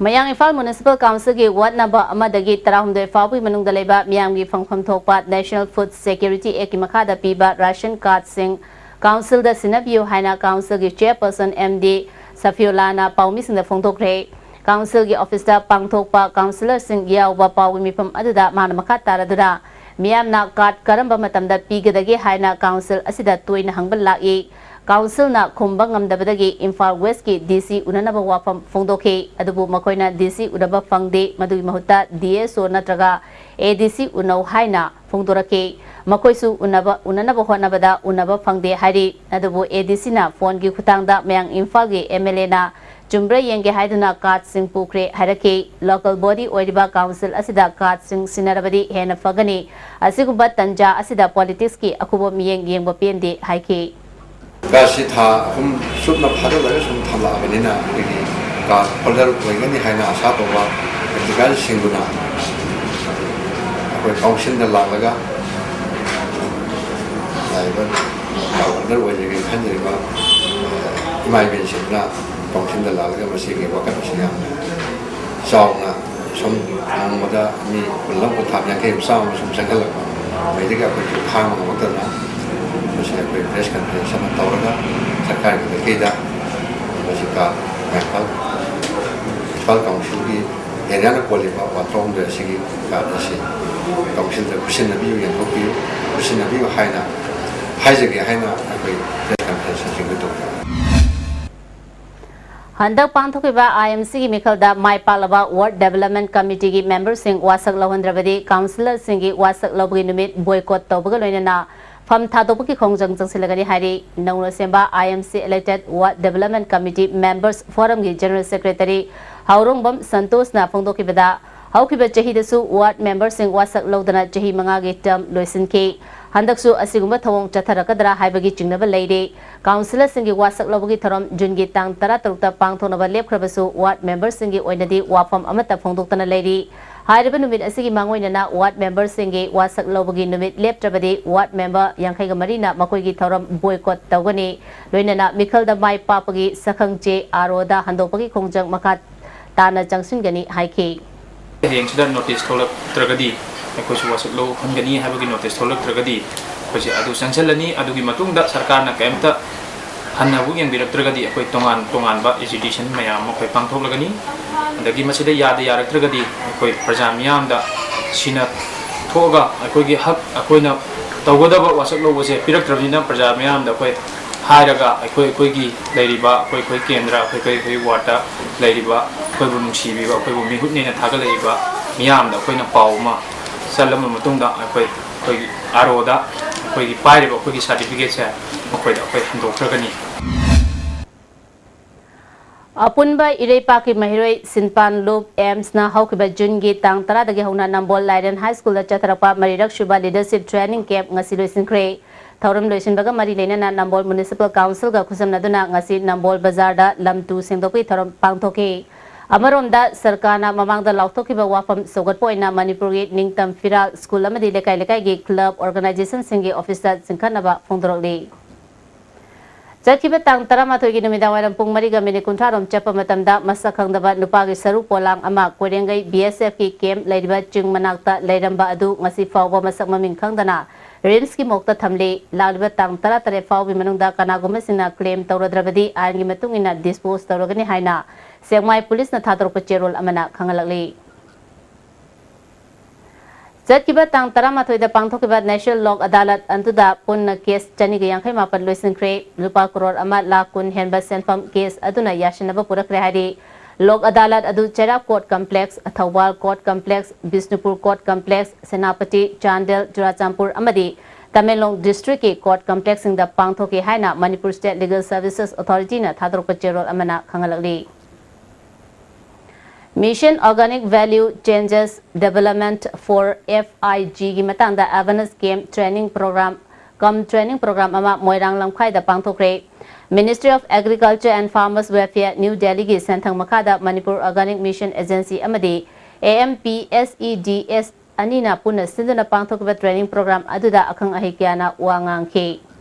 ꯃꯌꯥꯡ ꯏꯝꯐꯥꯜ ꯃ꯭ꯌꯨꯅꯤꯁꯤꯄꯥꯜ ꯀꯥꯎꯟꯁꯤꯜꯒꯤ ꯋꯥꯔꯗ ꯅꯝꯕꯔ ꯑꯃꯗꯒꯤ ꯇꯔꯥꯍꯨꯝꯗꯣꯏ ꯐꯥꯎꯕꯒꯤ ꯃꯅꯨꯡꯗ ꯂꯩꯕ ꯃꯤꯌꯥꯝꯒꯤ ꯐꯪꯐꯝ ꯊꯣꯛꯄ ꯅꯦꯁꯅꯦꯜ ꯐꯨꯗ ꯁꯦꯀ꯭ꯌꯨꯔꯤꯇꯤ ꯑꯦꯛꯀꯤ ꯃꯈꯥꯗ ꯄꯤꯕ ꯔꯥꯁꯟ ꯀꯥꯔꯗꯁꯤꯡ ꯀꯥꯎꯟꯁꯤꯜꯗ ꯁꯤꯟꯅꯕꯤꯌꯨ ꯍꯥꯏꯅ ꯀꯥꯎꯟꯁꯤꯜꯒꯤ ꯆꯦꯌꯔꯄꯔꯁꯟ ꯑꯦꯝ ꯗꯤ ꯁꯐꯤꯌꯣꯂꯥꯅ ꯄꯥꯎꯃꯤꯁꯤꯡꯗ ꯐꯣꯡꯗꯣꯛꯈ꯭ꯔꯦ꯫ ꯀꯥꯎꯟꯁꯤꯜꯒꯤ ꯑꯣꯐꯤꯁꯇ ꯄꯥꯡꯊꯣꯛꯄ ꯀꯥꯎꯟꯁꯤꯂꯔꯁꯤꯡ ꯌꯥꯎꯕ ꯄꯥꯎꯒꯤ ꯃꯤꯐꯝ ꯑꯗꯨꯗ ꯃꯥꯅ ꯃꯈꯥ ꯇꯥꯔꯗꯨꯅ ꯃꯤꯌꯥꯝꯅ ꯀꯥꯔꯗ ꯀꯔꯝꯕ ꯃꯇꯝꯗ ꯄꯤꯒꯗꯒꯦ ꯍꯥꯏꯅ ꯀꯥꯎꯟꯁꯤꯜ ꯑꯁꯤꯗ ꯇꯣꯏꯅ ꯍꯪꯕ ꯂꯥꯛꯏ꯫ ꯀꯥꯎꯟꯁꯤꯜꯅ ꯈꯨꯝꯕ ꯉꯝꯗꯕꯗꯒꯤ ꯏꯝꯐꯥꯜ ꯋꯦꯁꯀꯤ ꯗꯤ ꯁꯤ ꯎꯅꯅꯕ ꯋꯥꯐꯝ ꯐꯣꯡꯗꯣꯛꯈꯤ꯫ ꯑꯗꯨꯕꯨ ꯃꯈꯣꯏꯅ ꯗꯤ ꯁꯤ ꯎꯅꯕ ꯐꯪꯗꯦ꯫ ꯃꯗꯨꯒꯤ ꯃꯍꯨꯠꯇ ꯗꯤ ꯑꯦꯁ ꯑꯣ ꯅꯠꯇ꯭ꯔꯒ ꯑꯦ ꯗꯤ ꯁꯤ ꯎꯅꯧ ꯍꯥꯏꯅ ꯐꯣꯡꯗꯣꯔꯛꯈꯤ꯫ ꯃꯈꯣꯏꯁꯨ ꯎꯅꯕ ꯎꯅꯅꯕ ꯍꯣꯠꯅꯕꯗ ꯎꯅꯕ ꯐꯪꯗꯦ ꯍꯥꯏꯔꯤ꯫ ꯑꯗꯨꯕꯨ ꯑꯦ ꯗꯤ ꯁꯤꯅ ꯐꯣꯟꯒꯤ ꯈꯨꯊꯥꯡꯗ ꯃꯌꯥꯡ ꯏꯝꯐꯥꯜꯒꯤ ꯑꯦꯝ ꯑꯦꯜ ꯑꯦꯅ ꯆꯨꯝꯕ꯭ꯔꯥ ꯌꯦꯡꯒꯦ ꯍꯥꯏꯗꯨꯅ ꯀꯥꯔꯗꯁꯤꯡ ꯄꯨꯈ꯭ꯔꯦ ꯍꯥꯏꯔꯛꯈꯤ꯫ ꯂꯣꯀꯦꯜ ꯕꯣꯗꯤ ꯑꯣꯏꯔꯤꯕ ꯀꯥꯎꯟꯁꯤꯜ ꯑꯁꯤꯗ ꯀꯥꯔꯗꯁꯤꯡ ꯁꯤꯟꯅꯔꯕꯗꯤ ꯍꯦꯟꯅ ꯐꯒꯅꯤ꯫ ꯑꯁꯤꯒꯨꯝꯕ ꯇꯟꯖꯥ ꯑꯁꯤꯗ ꯄꯣꯂꯤꯇꯤꯛꯁꯀꯤ ꯑꯀꯨꯞꯄ ꯃꯤꯠꯌꯦꯡ ꯌꯦꯡꯕ ꯄꯦꯟꯗꯦ ꯍꯥꯏꯈꯤ꯫ ꯀꯥꯔꯗꯁꯤ ꯊꯥ ꯑꯍꯨꯝ ꯆꯨꯞꯅ ꯐꯥꯖꯤꯜꯂꯒ ꯁꯨꯝ ꯊꯝꯂꯛꯑꯕꯅꯤꯅ ꯑꯩꯈꯣꯏꯒꯤ ꯀꯥꯔꯗ ꯍꯣꯜꯗꯔ ꯑꯣꯏꯒꯅꯤ ꯍꯥꯏꯅ ꯑꯥꯁꯥ ꯇꯧꯕ ꯄ꯭ꯔꯦꯛꯇꯤꯀꯦꯜꯁꯤꯡꯗꯨꯅ ꯑꯩꯈꯣꯏ ꯀꯥꯎꯟꯁꯤꯜꯗ ꯂꯥꯛꯂꯒ ꯂꯥꯛꯏꯕ ꯀꯥꯔꯗ ꯍꯣꯜꯗꯔ ꯑꯣꯏꯖꯒꯦ ꯈꯟꯖꯔꯤꯕ ꯏꯃꯥ ꯏꯕꯦꯟꯁꯤꯡꯗꯨꯅ ꯀꯥꯎꯟꯁꯤꯜꯗ ꯂꯥꯛꯂꯒ ꯃꯁꯤꯒꯤ ꯋꯥꯀꯠ ꯑꯁꯤ ꯌꯥꯝꯅ ꯆꯥꯎꯅ ꯁꯨꯝ ꯅꯣꯡꯃꯗ ꯃꯤ ꯀꯨꯟ ꯑꯃ, ꯀꯨꯟꯊ꯭ꯔꯥ, ꯌꯥꯡꯈꯩ ꯑꯃ, ꯆꯥꯝꯃ ꯑꯃ ꯁꯨꯝ ꯆꯪꯁꯤꯜꯂꯛꯄ ꯃꯩꯗꯒꯤ ꯑꯩꯈꯣꯏꯁꯨ ꯈꯥꯡꯕ ꯉꯝꯃꯛꯇꯗꯅ ꯃꯁꯤ ꯑꯩꯈꯣꯏ ꯄ꯭ꯔꯦꯁ ꯀꯟꯐꯔꯦꯟꯁ ꯑꯃ ꯇꯧꯔꯒ ꯁꯔꯀꯥꯔꯒꯤ ꯃꯥꯏꯀꯩꯗ ꯃꯁꯤ ꯀꯥꯔꯗ ꯃꯌꯥꯝ ꯏꯝꯐꯥꯜ ꯀꯥꯎꯟꯁꯤꯜꯒꯤ ꯑꯦꯔꯤꯌꯥꯅ ꯀꯣꯜꯂꯤꯕ ꯋꯥꯔꯗ ꯇꯔꯥꯍꯨꯝꯗꯣꯏ ꯑꯁꯤꯒꯤ ꯀꯥꯔꯗ ꯑꯁꯤ ꯀꯥꯎꯟꯁꯤꯜꯗ ꯈꯨꯠꯁꯤꯟꯅꯕꯤꯌꯨ, ꯌꯦꯟꯊꯣꯛꯄꯤꯌꯨ, ꯈꯨꯠꯁꯤꯟꯅꯕꯤꯌꯨ ꯍꯥꯏꯅ ꯍꯥꯏꯖꯒꯦ ꯍꯥꯏꯅ ꯑꯩꯈꯣꯏ ꯄ꯭ꯔꯦꯁ ꯀꯟꯐꯔꯦꯟꯁ ꯑꯁꯤ ꯇꯧꯖꯕꯅꯤ꯫ ꯍꯟꯗꯛ ꯄꯥꯡꯊꯣꯛꯈꯤꯕ ꯑꯥꯏ ꯑꯦꯝ ꯁꯤꯒꯤ ꯃꯤꯈꯜꯗ ꯃꯥꯏ ꯄꯥꯛꯂꯕ ꯋꯥꯔꯗ ꯗꯦꯕꯂꯞꯃꯦꯟ ꯀꯃꯤꯇꯤꯒꯤ ꯃꯦꯝꯕꯔꯁꯤꯡ ꯋꯥꯁꯛ ꯂꯧꯍꯟꯗ꯭ꯔꯕꯗꯤ ꯀꯥꯎꯟꯁꯤꯂꯔꯁꯤꯡꯒꯤ ꯋꯥꯁꯛ ꯂꯧꯕꯒꯤ ꯅꯨꯃꯤꯠ ꯕꯣꯏꯀꯣꯠ ꯇꯧꯕꯒ ꯂꯣꯏꯅꯅ ꯐꯝ ꯊꯥꯗꯣꯛꯄꯒꯤ ꯈꯣꯡꯖꯪ ꯆꯪꯁꯤꯜꯂꯒꯅꯤ ꯍꯥꯏꯔꯤ꯫ ꯅꯧꯅ ꯁꯦꯝꯕ I M C elected ward development committee members ꯐꯣꯔꯝꯒꯤ ꯖꯦꯅꯔꯦꯜ ꯁꯦꯀ꯭ꯔꯦꯇꯔꯤ ꯍꯥꯎꯔꯣꯡꯕꯝ ꯁꯟꯇꯣꯁꯅ ꯐꯣꯡꯗꯣꯛꯈꯤꯕꯗ, ꯍꯧꯈꯤꯕ ꯆꯍꯤꯗꯁꯨ ꯋꯥꯔꯗ ꯃꯦꯝꯕꯔꯁꯤꯡ ꯋꯥꯁꯛ ꯂꯧꯗꯅ ꯆꯍꯤ ꯃꯉꯥꯒꯤ ꯇꯔꯝ ꯂꯣꯏꯁꯤꯟꯈꯤ꯫ ꯍꯟꯗꯛꯁꯨ ꯑꯁꯤꯒꯨꯝꯕ ꯊꯧꯑꯣꯡ ꯆꯠꯊꯔꯛꯀꯗ꯭ꯔꯥ ꯍꯥꯏꯕꯒꯤ ꯆꯤꯡꯅꯕ ꯂꯩꯔꯤ꯫ ꯀꯥꯎꯟꯁꯤꯂꯔꯁꯤꯡꯒꯤ ꯋꯥꯁꯛ ꯂꯧꯕꯒꯤ ꯊꯧꯔꯝ ꯖꯨꯟꯒꯤ ꯇꯥꯡ ꯇꯔꯥꯇꯔꯨꯛꯇ ꯄꯥꯡꯊꯣꯛꯅꯕ ꯂꯦꯞꯈ꯭ꯔꯕꯁꯨ, ꯋꯥꯔꯗ ꯃꯦꯝꯕꯔꯁꯤꯡꯒꯤ ꯑꯣꯏꯅꯗꯤ ꯋꯥꯐꯝ ꯑꯃꯠꯇ ꯐꯣꯡꯗꯣꯛꯇꯅ ꯂꯩꯔꯤ꯫ ꯍꯥꯏꯔꯤꯕ ꯅꯨꯃꯤꯠ ꯑꯁꯤꯒꯤ ꯃꯥꯡꯑꯣꯏꯅꯅ ꯋꯥꯔꯗ ꯃꯦꯝꯕꯔꯁꯤꯡꯒꯤ ꯋꯥꯁꯛ ꯂꯧꯕꯒꯤ ꯅꯨꯃꯤꯠ ꯂꯦꯞꯇ꯭ꯔꯕꯗꯤ, ꯋꯥꯔꯗ ꯃꯦꯝꯕꯔ ꯌꯥꯡꯈꯩꯒ ꯃꯔꯤꯅ ꯃꯈꯣꯏꯒꯤ ꯊꯧꯔꯝ ꯕꯣꯏꯀꯣꯠ ꯇꯧꯒꯅꯤ꯫ ꯂꯣꯏꯅꯅ ꯃꯤꯈꯜꯗ ꯃꯥꯏ ꯄꯥꯛꯄꯒꯤ ꯁꯛꯈꯪ ꯆꯦ ꯑꯥꯔ ꯑꯣꯗ ꯍꯟꯗꯣꯛꯄꯒꯤ ꯈꯣꯡꯖꯪ ꯃꯈꯥ ꯇꯥꯅ ꯆꯪꯁꯤꯟꯒꯅꯤ ꯍꯥꯏꯈꯤ꯫ ꯍꯌꯦꯡꯁꯤꯗ ꯅꯣꯇꯤꯁ ꯊꯣꯛꯂꯛꯇ꯭ꯔꯒꯗꯤ, ꯑꯩꯈꯣꯏꯁꯨ ꯋꯥꯁꯛ ꯂꯧꯍꯟꯒꯅꯤ ꯍꯥꯏꯕꯒꯤ ꯅꯣꯇꯤꯁ ꯊꯣꯛꯂꯛꯇ꯭ꯔꯒꯗꯤ, ꯑꯩꯈꯣꯏꯁꯦ ꯑꯗꯨ ꯆꯪꯁꯤꯜꯂꯅꯤ꯫ ꯑꯗꯨꯒꯤ ꯃꯇꯨꯡꯗ ꯁꯔꯀꯥꯔꯅ ꯀꯔꯤꯝꯇ ꯍꯟꯅꯕꯨ ꯌꯦꯡꯕꯤꯔꯛꯇ꯭ꯔꯒꯗꯤ, ꯑꯩꯈꯣꯏ ꯇꯣꯉꯥꯟ ꯇꯣꯉꯥꯟꯕ ꯑꯦꯖꯤꯇꯦꯁꯟ ꯃꯌꯥꯝ ꯑꯃ ꯑꯩꯈꯣꯏ ꯄꯥꯡꯊꯣꯛꯂꯒꯅꯤ꯫ ꯑꯗꯒꯤ ꯃꯁꯤꯗ ꯌꯥꯗ ꯌꯥꯔꯛꯇ꯭ꯔꯒꯗꯤ, ꯑꯩꯈꯣꯏ ꯄ꯭ꯔꯖꯥ ꯃꯤꯌꯥꯝꯗ ꯁꯤꯅ ꯊꯣꯛꯑꯒ ꯑꯩꯈꯣꯏꯒꯤ ꯍꯛ, ꯑꯩꯈꯣꯏꯅ ꯇꯧꯒꯗꯕ ꯋꯥꯁꯛ ꯂꯧꯕꯁꯦ ꯄꯤꯔꯛꯇ꯭ꯔꯕꯅꯤꯅ, ꯄ꯭ꯔꯖꯥ ꯃꯤꯌꯥꯝꯗ ꯑꯩꯈꯣꯏ ꯍꯥꯏꯔꯒ, ꯑꯩꯈꯣꯏ ꯑꯩꯈꯣꯏꯒꯤ ꯂꯩꯔꯤꯕ, ꯑꯩꯈꯣꯏ ꯑꯩꯈꯣꯏ ꯀꯦꯟꯗ꯭ꯔ, ꯑꯩꯈꯣꯏ ꯑꯩꯈꯣꯏ ꯑꯩꯈꯣꯏ ꯋꯥꯔꯗꯇ ꯂꯩꯔꯤꯕ, ꯑꯩꯈꯣꯏꯕꯨ ꯅꯨꯡꯁꯤꯕꯤꯕ, ꯑꯩꯈꯣꯏꯕꯨ ꯃꯤꯍꯨꯠꯅꯦꯅ ꯊꯥꯒꯠꯂꯛꯏꯕ ꯃꯤꯌꯥꯝꯗ ꯑꯩꯈꯣꯏꯅ ꯄꯥꯎ ꯑꯃ ꯆꯠꯂꯕ ꯃꯇꯨꯡꯗ, ꯑꯩꯈꯣꯏ ꯑꯩꯈꯣꯏꯒꯤ ꯑꯥꯔ ꯑꯣꯗ ꯑꯩꯈꯣꯏꯒꯤ ꯄꯥꯏꯔꯤꯕ ꯑꯩꯈꯣꯏꯒꯤ ꯁꯥꯔꯇꯤꯐꯤꯀꯦꯠꯁꯦ ꯃꯈꯣꯏꯗ ꯑꯩꯈꯣꯏ ꯍꯟꯗꯣꯛꯆꯒꯅꯤ꯫ ꯑꯄꯨꯟꯕ ꯏꯔꯩꯄꯥꯛꯀꯤ ꯃꯍꯩꯔꯣꯏ ꯁꯤꯟꯄꯥꯟ ꯂꯨꯞ ꯑꯦꯝꯁꯅ ꯍꯧꯈꯤꯕ ꯖꯨꯟꯒꯤ ꯇꯥꯡ ꯇꯔꯥꯗꯒꯤ ꯍꯧꯅ ꯅꯝꯕꯣꯜ ꯂꯥꯏꯔꯦꯟ ꯍꯥꯏ ꯁ꯭ꯀꯨꯜꯗ ꯆꯠꯊꯔꯛꯄ ꯃꯔꯤꯔꯛ ꯁꯨꯕ ꯂꯤꯗꯔꯁꯤꯞ ꯇ꯭ꯔꯦꯅꯤꯡ ꯀꯦꯝꯞ ꯉꯁꯤ ꯂꯣꯏꯁꯤꯟꯈ꯭ꯔꯦ꯫ ꯊꯧꯔꯝ ꯂꯣꯏꯁꯤꯟꯕꯒ ꯃꯔꯤ ꯂꯩꯅꯅ ꯅꯝꯕꯣꯜ ꯃ꯭ꯌꯨꯅꯤꯁꯤꯄꯥꯜ ꯀꯥꯎꯟꯁꯤꯜꯒ ꯈꯨꯠꯁꯝꯅꯗꯨꯅ ꯉꯁꯤ ꯅꯝꯕꯣꯜ ꯕꯖꯥꯔꯗ ꯂꯝ ꯇꯨ ꯁꯦꯡꯗꯣꯛꯄꯒꯤ ꯊꯧꯔꯝ ꯄꯥꯡꯊꯣꯛꯈꯤ꯫ ꯑꯃꯔꯣꯝꯗ ꯁꯔꯀꯥꯔꯅ ꯃꯃꯥꯡꯗ ꯂꯥꯎꯊꯣꯛꯈꯤꯕ ꯋꯥꯐꯝ ꯁꯧꯒꯠꯄ ꯑꯣꯏꯅ ꯃꯅꯤꯄꯨꯔꯒꯤ ꯅꯤꯡꯇꯝ ꯐꯤꯔꯥꯜ ꯁ꯭ꯀꯨꯜ ꯑꯃꯗꯤ ꯂꯩꯀꯥꯏ ꯂꯩꯀꯥꯏꯒꯤ ꯀ꯭ꯂꯕ ꯑꯣꯔꯒꯅꯥꯏꯖꯦꯁꯟꯁꯤꯡꯒꯤ ꯑꯣꯐꯤꯁꯇ ꯆꯤꯡꯈꯠꯅꯕ ꯐꯣꯡꯗꯣꯔꯛꯂꯤ꯫ ꯆꯠꯈꯤꯕ ꯇꯥꯡ ꯇꯔꯥꯃꯥꯊꯣꯏꯒꯤ ꯅꯨꯃꯤꯗꯥꯡꯋꯥꯏꯔꯝ ꯄꯨꯡ ꯃꯔꯤꯒ ꯃꯤꯅꯤꯠ ꯀꯨꯟꯊ꯭ꯔꯥ ꯔꯣꯝ ꯆꯠꯄ ꯃꯇꯝꯗ ꯃꯁꯛ ꯈꯪꯗꯕ ꯅꯨꯄꯥꯒꯤ ꯁꯔꯨ ꯄꯣꯂꯥꯡ ꯑꯃ ꯀꯣꯏꯔꯦꯡꯒꯩ ꯕꯤ ꯑꯦꯁ ꯑꯦꯐꯀꯤ ꯀꯦꯝꯞ ꯂꯩꯔꯤꯕ ꯆꯤꯡ ꯃꯅꯥꯛꯇ ꯂꯩꯔꯝꯕ ꯑꯗꯨ ꯉꯁꯤ ꯐꯥꯎꯕ ꯃꯁꯛ ꯃꯃꯤꯡ ꯈꯪꯗꯅ ꯔꯤꯝꯁꯀꯤ ꯃꯣꯛꯇ ꯊꯝꯂꯤ꯫ ꯂꯥꯛꯂꯤꯕ ꯇꯥꯡ ꯇꯔꯥꯇꯔꯦꯠ ꯐꯥꯎꯕꯒꯤ ꯃꯅꯨꯡꯗ ꯀꯅꯥꯒꯨꯝꯕꯁꯤꯡꯅ ꯀ꯭ꯂꯦꯝ ꯇꯧꯔꯗ꯭ꯔꯕꯗꯤ ꯑꯥꯏꯟꯒꯤ ꯃꯇꯨꯡ ꯏꯟꯅ ꯗꯤꯁꯄꯣꯖ ꯇꯧꯔꯒꯅꯤ ꯍꯥꯏꯅ ꯁꯦꯛꯃꯥꯏ ꯄꯨꯂꯤꯁꯅ ꯊꯥꯗꯣꯔꯛꯄ ꯆꯦꯔꯣꯜ ꯑꯃꯅ ꯈꯪꯍꯜꯂꯛꯂꯤ꯫ ꯆꯠꯈꯤꯕ ꯇꯥꯡ ꯇꯔꯥꯃꯥꯊꯣꯏꯗ ꯄꯥꯡꯊꯣꯛꯈꯤꯕ ꯅꯦꯁꯅꯦꯜ ꯂꯣꯛ ꯑꯗꯥꯂꯠ ꯑꯗꯨꯗ ꯄꯨꯟꯅ ꯀꯦꯁ ꯆꯅꯤꯒ ꯌꯥꯡꯈꯩ ꯃꯥꯄꯟ ꯂꯣꯏꯁꯤꯟꯈ꯭ꯔꯦ꯫ ꯂꯨꯄꯥ ꯀꯔꯣꯔ ꯑꯃ ꯂꯥꯈ ꯀꯨꯟ ꯍꯦꯟꯕ ꯁꯦꯟꯐꯝ ꯀꯦꯁ ꯑꯗꯨꯅ ꯌꯥꯁꯤꯟꯅꯕ ꯄꯨꯔꯛꯈ꯭ꯔꯦ ꯍꯥꯏꯔꯤ꯫ ꯂꯣꯛ ꯑꯗꯥꯂꯠ ꯑꯗꯨ ꯆꯩꯔꯥꯛ court complex, Thoubal court complex, Bishnupur court complex, Senapati, Chandel, Churachandpur ꯑꯃꯗꯤ ꯇꯃꯦꯡꯂꯣꯡ ꯗꯤꯁꯇ꯭ꯔꯤꯛꯀꯤ ꯀꯣꯔꯠ ꯀꯝꯄ꯭ꯂꯦꯛꯁꯁꯤꯡꯗ ꯄꯥꯡꯊꯣꯛꯈꯤ ꯍꯥꯏꯅ ꯃꯅꯤꯄꯨꯔ ꯁ꯭ꯇꯦꯠ ꯂꯤꯒꯦꯜ ꯁꯔꯚꯤꯁꯦꯁ ꯑꯣꯊꯣꯔꯤꯇꯤꯅ ꯊꯥꯗꯣꯔꯛꯄ ꯆꯦꯔꯣꯜ ꯑꯃꯅ ꯈꯪꯍꯜꯂꯛꯂꯤ꯫ Mission Organic Value Changes Development for F I G ꯒꯤ ꯃꯇꯥꯡꯗ awareness camp training program cum training program ꯑꯃ ꯃꯣꯏꯔꯥꯡ ꯂꯝꯈꯥꯏꯗ ꯄꯥꯡꯊꯣꯛꯈ꯭ꯔꯦ꯫ Ministry of Agriculture and Farmers Welfare, new ꯗꯦꯜꯂꯤꯒꯤ ꯁꯦꯟꯊꯪ ꯃꯈꯥꯗ ꯃꯅꯤꯄꯨꯔ ꯑꯣꯔꯒꯥꯅꯤꯛ ꯃꯤꯁꯟ ꯑꯦꯖꯦꯟꯁꯤ ꯑꯃꯗꯤ A M P S E D S ꯑꯅꯤꯅ ꯄꯨꯟꯅ ꯁꯤꯟꯗꯨꯅ ꯄꯥꯡꯊꯣꯛꯈꯤꯕ training program ꯑꯗꯨꯗ ꯑꯈꯪ ꯑꯍꯩ ꯀꯌꯥꯅ ꯋꯥ ꯉꯥꯡꯈꯤ꯫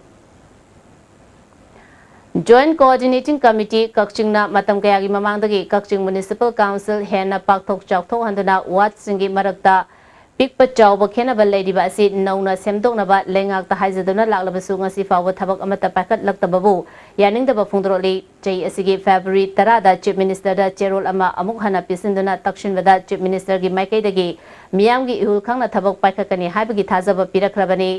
Joint Coordinating Committee ꯀꯛꯆꯤꯡꯅ ꯃꯇꯝ ꯀꯌꯥꯒꯤ ꯃꯃꯥꯡꯗꯒꯤ ꯀꯛꯆꯤꯡ ꯃ꯭ꯌꯨꯅꯤꯁꯤꯄꯥꯜ ꯀꯥꯎꯟꯁꯤꯜ ꯍꯦꯟꯅ ꯄꯥꯛꯊꯣꯛ ꯆꯥꯎꯊꯣꯛꯍꯟꯗꯨꯅ ꯋꯥꯔꯗꯁꯤꯡꯒꯤ ꯃꯔꯛꯇ ꯄꯤꯛꯄ ꯆꯥꯎꯕ ꯈꯦꯠꯅꯕ ꯂꯩꯔꯤꯕ ꯑꯁꯤ ꯅꯧꯅ ꯁꯦꯝꯗꯣꯛꯅꯕ ꯂꯩꯉꯥꯛꯇ ꯍꯥꯏꯖꯗꯨꯅ ꯂꯥꯛꯂꯕꯁꯨ ꯉꯁꯤ ꯐꯥꯎꯕ ꯊꯕꯛ ꯑꯃꯠꯇ ꯄꯥꯏꯈꯠꯂꯛꯇꯕꯕꯨ ꯌꯥꯅꯤꯡꯗꯕ ꯐꯣꯡꯗꯣꯔꯛꯂꯤ꯫ ꯆꯍꯤ ꯑꯁꯤꯒꯤ ꯐꯦꯕ꯭ꯔꯨꯋꯥꯔꯤ ꯇꯔꯥꯗ ꯆꯤꯐ ꯃꯤꯅꯤꯁꯇꯔꯗ ꯆꯦꯔꯣꯜ ꯑꯃ ꯑꯃꯨꯛ ꯍꯟꯅ ꯄꯤꯁꯤꯟꯗꯨꯅ ꯇꯛꯁꯤꯟꯕꯗ ꯆꯤꯐ ꯃꯤꯅꯤꯁꯇꯔꯒꯤ ꯃꯥꯏꯀꯩꯗꯒꯤ ꯃꯤꯌꯥꯝꯒꯤ ꯏꯍꯨꯜ ꯈꯪꯅ ꯊꯕꯛ ꯄꯥꯏꯈꯠꯀꯅꯤ ꯍꯥꯏꯕꯒꯤ ꯊꯥꯖꯕ ꯄꯤꯔꯛꯈ꯭ꯔꯕꯅꯤ꯫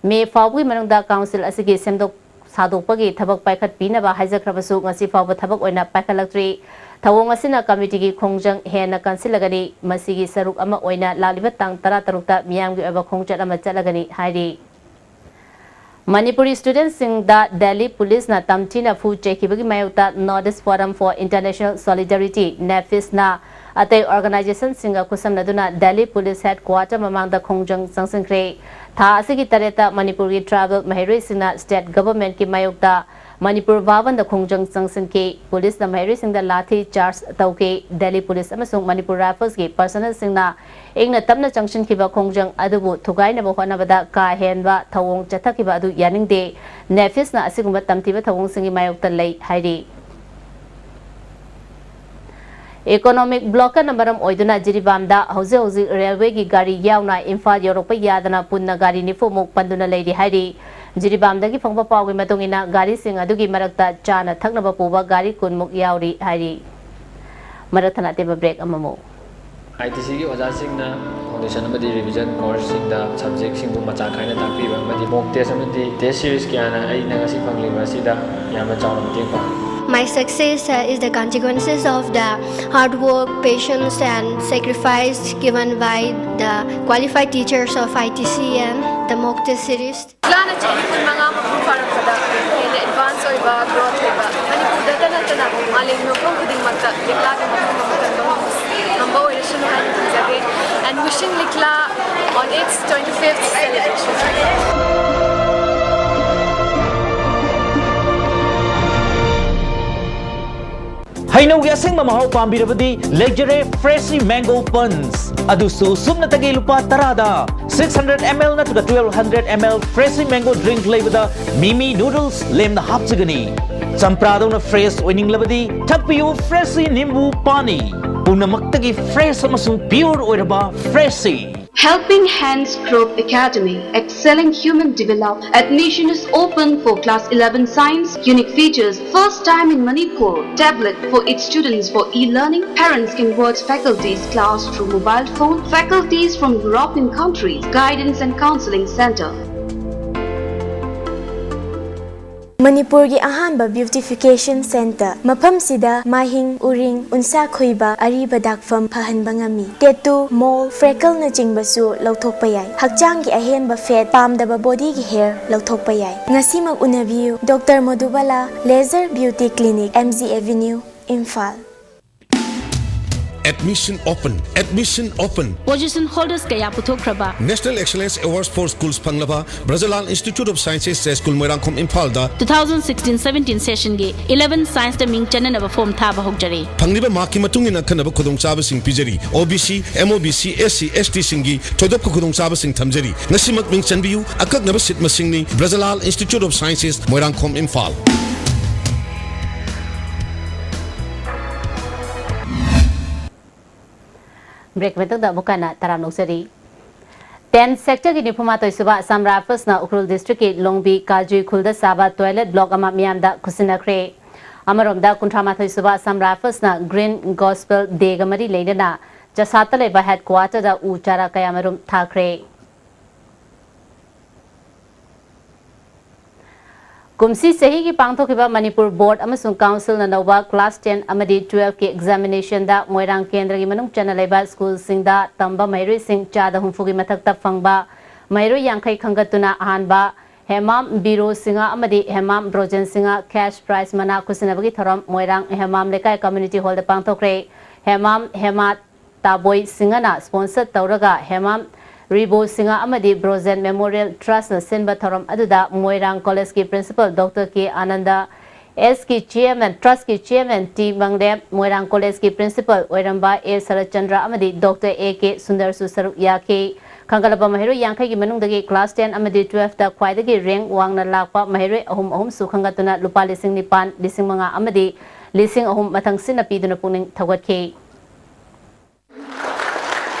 ꯃꯦ ꯐꯥꯎꯕꯒꯤ ꯃꯅꯨꯡꯗ ꯀꯥꯎꯟꯁꯤꯜ ꯑꯁꯤꯒꯤ ꯁꯦꯝꯗꯣꯛ ꯁꯥꯗꯣꯛꯄꯒꯤ ꯊꯕꯛ ꯄꯥꯏꯈꯠꯄꯤꯅꯕ ꯍꯥꯏꯖꯈ꯭ꯔꯕꯁꯨ ꯉꯁꯤ ꯐꯥꯎꯕ ꯊꯕꯛ ꯑꯣꯏꯅ ꯄꯥꯏꯈꯠꯂꯛꯇ꯭ꯔꯤ꯫ ꯊꯧꯑꯣꯡ ꯑꯁꯤꯅ ꯀꯃꯤꯇꯤꯒꯤ ꯈꯣꯡꯖꯪ ꯍꯦꯟꯅ ꯀꯟꯁꯤꯜꯂꯒꯅꯤ꯫ ꯃꯁꯤꯒꯤ ꯁꯔꯨꯛ ꯑꯃ ꯑꯣꯏꯅ ꯂꯥꯛꯂꯤꯕ ꯇꯥꯡ ꯇꯔꯥꯇꯔꯨꯛꯇ ꯃꯤꯌꯥꯝꯒꯤ ꯑꯣꯏꯕ ꯈꯣꯡꯆꯠ ꯑꯃ ꯆꯠꯂꯒꯅꯤ ꯍꯥꯏꯔꯤ꯫ ꯃꯅꯤꯄꯨꯔꯤ ꯁ꯭ꯇꯨꯗꯦꯟꯠꯁꯤꯡꯗ ꯗꯦꯜꯂꯤ ꯄꯨꯂꯤꯁꯅ ꯇꯝꯊꯤꯅ ꯐꯨ ꯆꯩꯈꯤꯕꯒꯤ ꯃꯥꯌꯣꯛꯇ North East Forum for International Solidarity, ꯅꯦꯐꯤꯁꯅ ꯑꯇꯩ ꯑꯣꯔꯒꯅꯥꯏꯖꯦꯁꯟꯁꯤꯡꯒ ꯈꯨꯠꯁꯝꯅꯗꯨꯅ ꯗꯦꯜꯂꯤ ꯄꯨꯂꯤꯁ ꯍꯦꯗꯀ꯭ꯋꯥꯇꯔ ꯃꯃꯥꯡꯗ ꯈꯣꯡꯖꯪ ꯆꯪꯁꯤꯟꯈ꯭ꯔꯦ꯫ ꯊꯥ ꯑꯁꯤꯒꯤ ꯇꯔꯦꯠꯇ ꯃꯅꯤꯄꯨꯔꯒꯤ ꯇ꯭ꯔꯥꯏꯕꯦꯜ ꯃꯍꯩꯔꯣꯏꯁꯤꯡꯅ ꯁ꯭ꯇꯦꯠ ꯒꯚꯔꯟꯃꯦꯟꯠꯀꯤ ꯃꯥꯌꯣꯛꯇ ꯃꯅꯤꯄꯨꯔ ꯚꯥꯕꯟꯗ ꯈꯣꯡꯖꯪ ꯆꯪꯁꯤꯟꯈꯤ꯫ ꯄꯨꯂꯤꯁꯅ ꯃꯍꯩꯔꯣꯏꯁꯤꯡꯗ ꯂꯥꯊꯤ ꯆꯥꯔꯖ ꯇꯧꯈꯤ꯫ ꯗꯦꯜꯂꯤ ꯄꯨꯂꯤꯁ ꯑꯃꯁꯨꯡ ꯃꯅꯤꯄꯨꯔ ꯔꯥꯏꯐꯜꯁꯀꯤ ꯄꯔꯁꯅꯦꯜꯁꯤꯡꯅ ꯏꯪꯅ ꯇꯞꯅ ꯆꯪꯁꯤꯟꯈꯤꯕ ꯈꯣꯡꯖꯪ ꯑꯗꯨꯕꯨ ꯊꯨꯒꯥꯏꯅꯕ ꯍꯣꯠꯅꯕꯗ ꯀꯥ ꯍꯦꯟꯕ ꯊꯧꯑꯣꯡ ꯆꯠꯊꯈꯤꯕ ꯑꯗꯨ ꯌꯥꯅꯤꯡꯗꯦ꯫ ꯅꯦꯐꯤꯁꯅ ꯑꯁꯤꯒꯨꯝꯕ ꯇꯝꯊꯤꯕ ꯊꯧꯑꯣꯡꯁꯤꯡꯒꯤ ꯃꯥꯌꯣꯛꯇ ꯂꯩ ꯍꯥꯏꯔꯤ꯫ ꯏꯀꯣꯅꯣꯃꯤꯛ ꯕ꯭ꯂꯣꯛꯀꯅ ꯃꯔꯝ ꯑꯣꯏꯗꯨꯅ ꯖꯤꯔꯤꯕꯥꯝꯗ ꯍꯧꯖꯤꯛ ꯍꯧꯖꯤꯛ ꯔꯦꯜꯋꯦꯒꯤ ꯒꯥꯔꯤ ꯌꯥꯎꯅ ꯏꯝꯐꯥꯜ ꯌꯧꯔꯛꯄ ꯌꯥꯗꯅ ꯄꯨꯟꯅ ꯒꯥꯔꯤ ꯅꯤꯐꯨꯃꯨꯛ ꯄꯟꯗꯨꯅ ꯂꯩꯔꯤ ꯍꯥꯏꯔꯤ꯫ ꯖꯤꯔꯤꯕꯥꯝꯗꯒꯤ ꯐꯪꯕ ꯄꯥꯎꯒꯤ ꯃꯇꯨꯡ ꯏꯟꯅ ꯒꯥꯔꯤꯁꯤꯡ ꯑꯗꯨꯒꯤ ꯃꯔꯛꯇ ꯆꯥꯅ ꯊꯛꯅꯕ ꯄꯨꯕ ꯒꯥꯔꯤ ꯀꯨꯟꯃꯨꯛ ꯌꯥꯎꯔꯤ ꯍꯥꯏꯔꯤ꯫ ꯃꯔꯛ ꯊꯠꯅ ꯑꯇꯦꯟꯕ ꯕ꯭ꯔꯦꯛ ꯑꯃꯃꯨꯛ꯫ ꯑꯥꯏ ꯇꯤ ꯁꯤꯒꯤ ꯑꯣꯖꯥꯁꯤꯡꯅ ꯐꯥꯎꯟꯗꯦꯁꯟ ꯑꯃꯗꯤ ꯔꯤꯚꯤꯖꯟ ꯀꯣꯔꯁꯁꯤꯡꯗ ꯁꯕꯖꯦꯛꯁꯤꯡꯕꯨ ꯃꯆꯥ ꯈꯥꯏꯅ ꯇꯥꯛꯄꯤꯕ ꯑꯃꯗꯤ ꯃꯣꯛ ꯇꯦꯁ ꯑꯃꯗꯤ ꯇꯦꯁ ꯁꯤꯔꯤꯁ ꯀꯌꯥꯅ ꯑꯩꯅ ꯉꯁꯤ ꯐꯪꯂꯤꯕ ꯑꯁꯤꯗ ꯌꯥꯝꯅ ꯆꯥꯎꯅ ꯃꯇꯦꯡ ꯄꯥꯡꯂꯤ꯫ My success uh, is the consequences of the hard work, patience, and sacrifice given by the qualified teachers of I T C and the mock test series. ꯂꯤꯛꯂꯥꯅ ꯆꯍꯤ ꯀꯨꯟꯃꯉꯥ ꯃꯄꯨꯡ ꯐꯥꯔꯛꯄꯗ ꯍꯦꯟꯅ ꯑꯦꯗꯚꯥꯟꯁ ꯑꯣꯏꯕ, ꯒ꯭ꯔꯣꯊ ꯂꯩꯕ, ꯃꯅꯤꯄꯨꯔꯗꯇ ꯅꯠꯇꯅ ꯃꯥꯂꯦꯝꯒꯤ ꯃꯐꯝ ꯈꯨꯗꯤꯡꯃꯛꯇ ꯂꯤꯛꯂꯥꯒꯤ ꯃꯐꯝ ꯑꯃ ꯀꯟꯕ ꯉꯝꯕ ꯑꯣꯏꯔꯁꯅꯨ ꯍꯥꯏꯅ ꯈꯟꯖꯒꯦ꯫ And wishing Likla on its twenty-fifth celebration. ꯍꯩꯅꯧꯒꯤ ꯑꯁꯦꯡꯕ ꯃꯍꯥꯎ ꯄꯥꯝꯕꯤꯔꯕꯗꯤ ꯂꯩꯖꯔꯦ Freshie Mango Punch, ꯑꯗꯨꯁꯨ ꯁꯨꯞꯅꯇꯒꯤ ꯂꯨꯄꯥ ꯇꯔꯥꯗ꯫ Six hundred M L ꯅꯠꯇ꯭ꯔꯒ twelve hundred M L Freshie Mango Drink ꯂꯩꯕꯗ ꯃꯤꯃꯤ ꯅꯨꯗꯜꯁ ꯂꯦꯝꯅ ꯍꯥꯞꯆꯒꯅꯤ꯫ ꯆꯝꯄ꯭ꯔꯥꯗꯧꯅ ꯐ꯭ꯔꯦꯁ ꯑꯣꯏꯅꯤꯡꯂꯕꯗꯤ ꯊꯛꯄꯤꯌꯨ Freshie ꯅꯤꯝꯕꯨ ꯄꯥꯅꯤ꯫ ꯄꯨꯝꯅꯃꯛꯇꯒꯤ ꯐ꯭ꯔꯦꯁ ꯑꯃꯁꯨꯡ ꯄ꯭ꯌꯨꯔ ꯑꯣꯏꯔꯕ Freshie꯫ Helping Hands Group Academy, excelling human develop. Admission is open for class eleven science. Unique features, first time in Manipur. Tablet for its students for e-learning. Parents can watch faculty's class through mobile phone. Faculties from European countries. Guidance and Counseling Center. ꯃꯅꯤꯄꯨꯔꯒꯤ ꯑꯍꯥꯟꯕ beautification centre꯫ ꯃꯐꯝꯁꯤꯗ ꯃꯥꯏꯍꯤꯡ, ꯎꯔꯤꯡ, ꯎꯟꯁꯥ ꯈꯨꯏꯕ, ꯑꯔꯤꯕ ꯗꯥꯛꯐꯝ ꯐꯍꯟꯕ ꯉꯝꯃꯤ꯫ Tattoo, mole, freckleꯅꯆꯤꯡꯕꯁꯨ ꯂꯧꯊꯣꯛꯄ ꯌꯥꯏ꯫ ꯍꯛꯆꯥꯡꯒꯤ ꯑꯍꯦꯟꯕ fat, ꯄꯥꯝꯗꯕ bodyꯒꯤ hair ꯂꯧꯊꯣꯛꯄ ꯌꯥꯏ꯫ ꯉꯁꯤꯃꯛ ꯎꯅꯕꯤꯌꯨ, Doctor ꯃꯣꯗꯨꯕꯥꯂꯥ Laser Beauty Clinic, M G Avenue, Imphal. Admission open, admission open꯫ Position holders ꯀꯌꯥ ꯄꯨꯊꯣꯛꯈ꯭ꯔꯕ National Excellence Awards for Schools ꯐꯪꯂꯕ ꯕ꯭ꯔꯖꯂꯥꯜ Institute of Sciences school Moirangkhom ꯏꯝꯐꯥꯜꯗ two thousand sixteen seventeen sessionꯒꯤ eleven scienceꯇ ꯃꯤꯡ ꯆꯟꯅꯅꯕ form ꯊꯥꯕ ꯍꯧꯖꯔꯦ꯫ ꯐꯪꯂꯤꯕ markꯀꯤ ꯃꯇꯨꯡ ꯏꯟꯅ ꯑꯈꯟꯅꯕ ꯈꯨꯗꯣꯡꯆꯥꯕꯁꯤꯡ ꯄꯤꯖꯔꯤ꯫ O B C, M O B C, S C, ST ꯁꯤꯡꯒꯤ ꯊꯣꯏꯗꯣꯛꯄ ꯈꯨꯗꯣꯡꯆꯥꯕꯁꯤꯡ ꯊꯝꯖꯔꯤ꯫ ꯉꯁꯤꯃꯛ ꯃꯤꯡ ꯆꯟꯕꯤꯌꯨ꯫ ꯑꯀꯛꯅꯕ seat ꯃꯁꯤꯡꯅꯤ꯫ ꯕ꯭ꯔꯖꯂꯥꯜ Institute of Sciences, Moirangkhom, Imphal. Break ꯃꯇꯨꯡꯗ ꯑꯃꯨꯛ ꯍꯟꯅ ꯇꯔꯥꯝꯅ ꯑꯣꯛꯆꯔꯤ꯫ Ten sectorꯒꯤ ꯅꯤꯐꯨꯃꯥꯊꯣꯏ ꯁꯨꯕ Assam Riflesꯅ ꯎꯈ꯭ꯔꯨꯜ districtꯀꯤ ꯂꯣꯡꯕꯤ ꯀꯥꯖꯨꯏ ꯈꯨꯜꯗ ꯁꯥꯕ toilet block ꯑꯃ ꯃꯤꯌꯥꯝꯗ ꯈꯨꯠꯁꯤꯟꯅꯈ꯭ꯔꯦ꯫ ꯑꯃꯔꯣꯝꯗ, ꯀꯨꯟꯊ꯭ꯔꯥꯃꯥꯊꯣꯏ ꯁꯨꯕ Assam Riflesꯅ Green Gospel Dayꯒ ꯃꯔꯤ ꯂꯩꯅꯅ ꯆꯁꯥꯠꯇ ꯂꯩꯕ headquarterꯗ ꯎ ꯆꯥꯔꯥ ꯀꯌꯥꯃꯔꯨꯝ ꯊꯥꯈ꯭ꯔꯦ꯫ ꯀꯨꯝꯁꯤ ꯆꯍꯤꯒꯤ ꯄꯥꯡꯊꯣꯛꯈꯤꯕ ꯃꯅꯤꯄꯨꯔ Board ꯑꯃꯁꯨꯡ Councilꯅ ꯂꯧꯕ class ten ꯑꯃꯗꯤ twelveꯀꯤ examinationꯗ ꯃꯣꯏꯔꯥꯡ ꯀꯦꯟꯗ꯭ꯔꯒꯤ ꯃꯅꯨꯡ ꯆꯟꯅ ꯂꯩꯕ ꯁ꯭ꯀꯨꯜꯁꯤꯡꯗ ꯇꯝꯕ ꯃꯍꯩꯔꯣꯏꯁꯤꯡ ꯆꯥꯗ ꯍꯨꯝꯐꯨꯒꯤ ꯃꯊꯛꯇ ꯐꯪꯕ ꯃꯍꯩꯔꯣꯏ ꯌꯥꯡꯈꯩ ꯈꯟꯒꯠꯇꯨꯅ ꯑꯍꯥꯟꯕ ꯍꯦꯃꯥꯝ ꯕꯤꯔꯣ ꯁꯤꯡꯍ ꯑꯃꯗꯤ ꯍꯦꯃꯥꯝ ꯕ꯭ꯔꯣꯖꯦꯟ ꯁꯤꯡꯍ cash prize ꯃꯅꯥ ꯈꯨꯠꯁꯤꯟꯅꯕꯒꯤ ꯊꯧꯔꯝ ꯃꯣꯏꯔꯥꯡ ꯍꯦꯃꯥꯝ ꯂꯩꯀꯥꯏ community hallꯗ ꯄꯥꯡꯊꯣꯛꯈ꯭ꯔꯦ꯫ ꯍꯦꯃꯥꯝ ꯍꯦꯃꯥ ꯇꯥꯕꯣꯏ ꯁꯤꯡꯍꯅ sponsor ꯇꯧꯔꯒ ꯍꯦꯃꯥꯝ ꯔꯤꯕꯣ ꯁꯤꯡꯍ ꯑꯃꯗꯤ ꯕ꯭ꯔꯣꯖꯦꯟ Memorial Trustꯅ ꯁꯤꯟꯕ ꯊꯧꯔꯝ ꯑꯗꯨꯗ ꯃꯣꯏꯔꯥꯡ Collegeꯀꯤ Principal Doctor ꯀꯦ ꯑꯥꯅꯟꯗ, Sꯀꯤ Chairman, Trustꯀꯤ Chairman ꯇꯤ ꯃꯪꯂꯦꯝ, ꯃꯣꯏꯔꯥꯡ Collegeꯀꯤ Principal ꯑꯣꯏꯔꯝꯕ ꯑꯦ ꯁꯔꯠꯆꯟꯗ꯭ꯔ ꯑꯃꯗꯤ Doctor ꯑꯦ ꯀꯦ ꯁꯨꯟꯗꯔꯁꯨ ꯁꯔꯨꯛ ꯌꯥꯈꯤ꯫ ꯈꯟꯒꯠꯂꯕ ꯃꯍꯩꯔꯣꯏ ꯌꯥꯡꯈꯩꯒꯤ ꯃꯅꯨꯡꯗꯒꯤ class ten ꯑꯃꯗꯤ twelveꯇ ꯈ꯭ꯋꯥꯏꯗꯒꯤ rank ꯋꯥꯡꯅ ꯂꯥꯛꯄ ꯃꯍꯩꯔꯣꯏ ꯑꯍꯨꯝ ꯑꯍꯨꯝꯁꯨ ꯈꯟꯒꯠꯇꯨꯅ ꯂꯨꯄꯥ ꯂꯤꯁꯤꯡ ꯅꯤꯄꯥꯟ, ꯂꯤꯁꯤꯡ ꯃꯉꯥ ꯑꯃꯗꯤ ꯂꯤꯁꯤꯡ ꯑꯍꯨꯝ ꯃꯊꯪ ꯁꯤꯟꯅ ꯄꯤꯗꯨꯅ ꯄꯨꯛꯅꯤꯡ ꯊꯧꯒꯠꯈꯤ꯫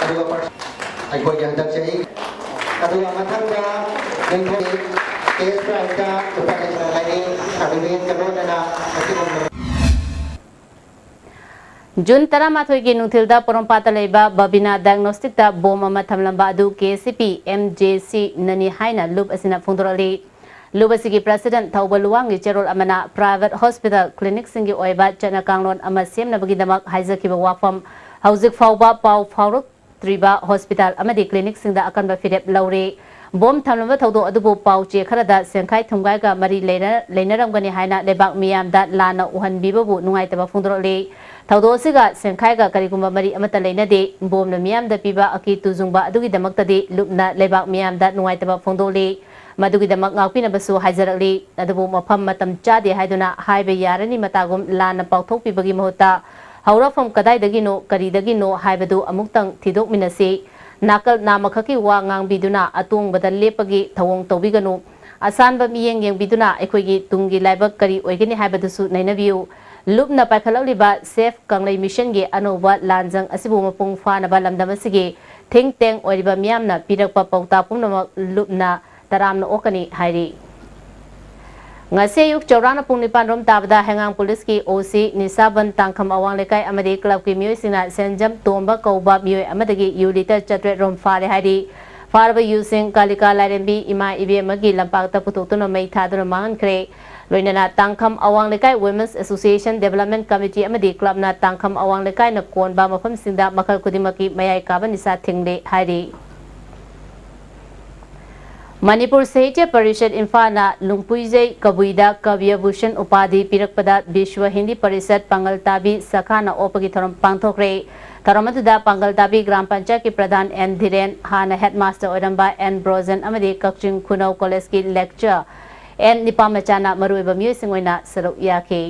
ꯑꯗꯨꯒ ꯄꯔ-, ꯑꯩꯈꯣꯏꯒꯤ ꯍꯟꯗꯛ ꯆꯍꯤ, ꯑꯗꯨꯒ ꯃꯊꯪꯗ ꯅꯤꯡꯊꯧ cash prizeꯇ ꯂꯨꯄꯥ ꯂꯤꯁꯤꯡ ꯂꯩꯔꯤ꯫ ꯑꯗꯨꯒꯤ ꯀꯩꯅꯣꯗꯅ ꯑꯁꯤꯒꯨꯝꯕ June ꯇꯔꯥꯃꯥꯊꯣꯏꯒꯤ ꯅꯨꯡꯊꯤꯜꯗ ꯄꯣꯔꯣꯝꯄꯥꯠꯇ ꯂꯩꯕ ꯕꯕꯤꯅꯥ Diagnosticꯇ bomb ꯑꯃ ꯊꯝꯂꯝꯕ ꯑꯗꯨ K C P M J C ꯅꯅꯤ ꯍꯥꯏꯅ ꯂꯨꯞ ꯑꯁꯤꯅ ꯐꯣꯡꯗꯣꯔꯛꯂꯤ꯫ ꯂꯨꯞ ꯑꯁꯤꯒꯤ president ꯊꯧꯕ ꯂꯨꯋꯥꯡꯒꯤ ꯆꯦꯔꯣꯜ ꯑꯃꯅ private hospital clinicꯁꯤꯡꯒꯤ ꯑꯣꯏꯕ ꯆꯠꯅ ꯀꯥꯡꯂꯣꯟ ꯑꯃ ꯁꯦꯝꯅꯕꯒꯤꯗꯃꯛ ꯍꯥꯏꯖꯈꯤꯕ ꯋꯥꯐꯝ ꯍꯧꯖꯤꯛ ꯐꯥꯎꯕ ꯄꯥꯎ ꯐꯥꯎꯔꯛꯇ꯭ꯔꯤꯕ hospital ꯑꯃꯗꯤ clinicꯁꯤꯡꯗ ꯑꯀꯟꯕ ꯐꯤꯔꯦꯞ ꯂꯧꯔꯤ꯫ ꯕꯣꯝ ꯊꯝꯂꯝꯕ ꯊꯧꯗꯣꯛ ꯑꯗꯨꯕꯨ ꯄꯥꯎ ꯆꯦ ꯈꯔꯗ ꯁꯦꯡꯈꯥꯏ ꯊꯨꯝꯒꯥꯏꯒ ꯃꯔꯤ ꯂꯩꯅ-, ꯂꯩꯅꯔꯝꯒꯅꯤ ꯍꯥꯏꯅ ꯂꯩꯕꯥꯛ ꯃꯤꯌꯥꯝꯗ ꯂꯥꯟꯅ ꯎꯍꯟꯕꯤꯕꯕꯨ ꯅꯨꯡꯉꯥꯏꯇꯕ ꯐꯣꯡꯗꯣꯔꯛꯂꯤ꯫ ꯊꯧꯗꯣꯛ ꯑꯁꯤꯒ ꯁꯦꯡꯈꯥꯏꯒ ꯀꯔꯤꯒꯨꯝꯕ ꯃꯔꯤ ꯑꯃꯠꯇ ꯂꯩꯅꯗꯦ꯫ ꯕꯣꯝꯅ ꯃꯤꯌꯥꯝꯗ ꯄꯤꯕ ꯑꯀꯤ ꯇꯨꯖꯨꯡꯕ ꯑꯗꯨꯒꯤꯗꯃꯛꯇꯗꯤ ꯂꯨꯞꯅ ꯂꯩꯕꯥꯛ ꯃꯤꯌꯥꯝꯗ ꯅꯨꯡꯉꯥꯏꯇꯕ ꯐꯣꯡꯗꯣꯛꯂꯤ꯫ ꯃꯗꯨꯒꯤꯗꯃꯛ ꯉꯥꯛꯄꯤꯅꯕꯁꯨ ꯍꯥꯏꯖꯔꯛꯂꯤ꯫ ꯑꯗꯨꯕꯨ ꯃꯐꯝ ꯃꯇꯝ ꯆꯥꯗꯦ ꯍꯥꯏꯗꯨꯅ ꯍꯥꯏꯕ ꯌꯥꯔꯅꯤ ꯃꯇꯥꯒꯨꯝ ꯂꯥꯟꯅ ꯄꯥꯎꯊꯣꯛꯄꯤꯕꯒꯤ ꯃꯍꯨꯠꯇ ꯍꯧꯔꯛꯐꯝ ꯀꯗꯥꯏꯗꯒꯤꯅꯣ, ꯀꯔꯤꯗꯒꯤꯅꯣ ꯍꯥꯏꯕꯗꯨ ꯑꯃꯨꯛꯇꯪ ꯊꯤꯗꯣꯛꯃꯤꯟꯅꯁꯤ꯫ ꯅꯥꯀꯜ ꯅꯥꯝꯃꯈꯛꯀꯤ ꯋꯥ ꯉꯥꯡꯕꯤꯗꯨꯅ ꯑꯇꯣꯡꯕꯗ ꯂꯦꯞꯄꯒꯤ ꯊꯧꯑꯣꯡ ꯇꯧꯕꯤꯒꯅꯨ꯫ ꯑꯁꯥꯟꯕ ꯃꯤꯠꯌꯦꯡ ꯌꯦꯡꯕꯤꯗꯨꯅ ꯑꯩꯈꯣꯏꯒꯤ ꯇꯨꯡꯒꯤ ꯂꯥꯏꯕꯛ ꯀꯔꯤ ꯑꯣꯏꯒꯅꯤ ꯍꯥꯏꯕꯗꯨꯁꯨ ꯅꯩꯅꯕꯤꯌꯨ꯫ ꯂꯨꯞꯅ ꯄꯥꯏꯈꯠꯂꯛꯂꯤꯕ Save ꯀꯪꯂꯩ Missionꯒꯤ ꯑꯅꯧꯕ ꯂꯥꯟꯖꯪ ꯑꯁꯤꯕꯨ ꯃꯄꯨꯡ ꯐꯥꯅꯕ ꯂꯝꯗꯝ ꯑꯁꯤꯒꯤ think tank ꯑꯣꯏꯔꯤꯕ ꯃꯤꯌꯥꯝꯅ ꯄꯤꯔꯛꯄ ꯄꯥꯎꯇꯥꯛ ꯄꯨꯝꯅꯃꯛ ꯂꯨꯞꯅ ꯇꯔꯥꯝꯅ ꯑꯣꯛꯀꯅꯤ ꯍꯥꯏꯔꯤ꯫ ꯉꯁꯤ ꯑꯌꯨꯛ ꯆꯥꯎꯔꯥꯛꯅ ꯄꯨꯡ ꯅꯤꯄꯥꯟ ꯔꯣꯝ ꯇꯥꯕꯗ ꯍꯩꯉꯥꯡ policeꯀꯤ OC ꯅꯤꯁꯥꯕꯟ ꯇꯥꯡꯈꯝ ꯑꯋꯥꯡ ꯂꯩꯀꯥꯏ ꯑꯃꯗꯤ clubꯀꯤ ꯃꯤꯑꯣꯏꯁꯤꯡꯅ ꯁꯦꯟꯖꯝ ꯇꯣꯝꯕ ꯀꯧꯕ ꯃꯤꯑꯣꯏ ꯑꯃꯗꯒꯤ ꯌꯨ litre ꯆꯥꯇ꯭ꯔꯦꯠ ꯔꯣꯝ ꯐꯥꯔꯦ ꯍꯥꯏꯔꯤ꯫ ꯐꯥꯔꯕ ꯌꯨꯁꯤꯡ ꯀꯥꯂꯤꯀꯥ ꯂꯥꯏꯔꯦꯝꯕꯤ ꯏꯃꯥ ꯏꯕꯦꯝꯃꯒꯤ ꯂꯝꯄꯥꯛꯇ ꯄꯨꯊꯣꯛꯇꯨꯅ ꯃꯩ ꯊꯥꯗꯨꯅ ꯃꯥꯡꯍꯟꯈ꯭ꯔꯦ꯫ ꯂꯣꯏꯅꯅ ꯇꯥꯡꯈꯝ ꯑꯋꯥꯡ ꯂꯩꯀꯥꯏ Women's Association Development Committee ꯑꯃꯗꯤ clubꯅ ꯇꯥꯡꯈꯝ ꯑꯋꯥꯡ ꯂꯩꯀꯥꯏꯅ ꯀꯣꯟꯕ ꯃꯐꯝꯁꯤꯡꯗ ꯃꯈꯜ ꯈꯨꯗꯤꯡꯃꯛꯀꯤ ꯃꯌꯥꯏ ꯀꯥꯕ ꯅꯤꯁꯥ ꯊꯤꯡꯂꯦ ꯍꯥꯏꯔꯤ꯫ ꯃꯅꯤꯄꯨꯔ ꯁꯥꯍꯤꯇ꯭ꯌ ꯄꯔꯤꯁꯠ ꯏꯝꯐꯥꯜꯅ ꯂꯨꯡꯄꯨꯏꯖꯩ ꯀꯕꯨꯏꯗ ꯀꯕ꯭ꯌ ꯚꯨꯁꯟ ꯎꯄꯥꯙꯤ ꯄꯤꯔꯛꯄꯗ ꯕꯤꯁ꯭ꯋ ꯍꯤꯟꯗꯤ ꯄꯔꯤꯁꯠ ꯄꯥꯡꯒꯜ ꯇꯥꯕꯤ ꯁꯈꯥꯅ ꯑꯣꯛꯄꯒꯤ ꯊꯧꯔꯝ ꯄꯥꯡꯊꯣꯛꯈ꯭ꯔꯦ꯫ ꯊꯧꯔꯝ ꯑꯗꯨꯗ ꯄꯥꯡꯒꯜ ꯇꯥꯕꯤ ꯒ꯭ꯔꯥꯝ ꯄꯟꯆꯥꯌꯠꯀꯤ ꯄ꯭ꯔꯙꯥꯟ ꯑꯦꯟ ꯙꯤꯔꯦꯟ, ꯍꯥꯟꯅ headmaster ꯑꯣꯏꯔꯝꯕ ꯑꯦꯟ ꯕ꯭ꯔꯣꯖꯟ ꯑꯃꯗꯤ ꯀꯛꯆꯤꯡ ꯈꯨꯅꯧ ꯀꯣꯂꯦꯖꯀꯤ lecturer ꯑꯦꯟ ꯅꯤꯄꯥꯃꯆꯥꯅ ꯃꯔꯨꯑꯣꯏꯕ ꯃꯤꯑꯣꯏꯁꯤꯡ ꯑꯣꯏꯅ ꯁꯔꯨꯛ ꯌꯥꯈꯤ꯫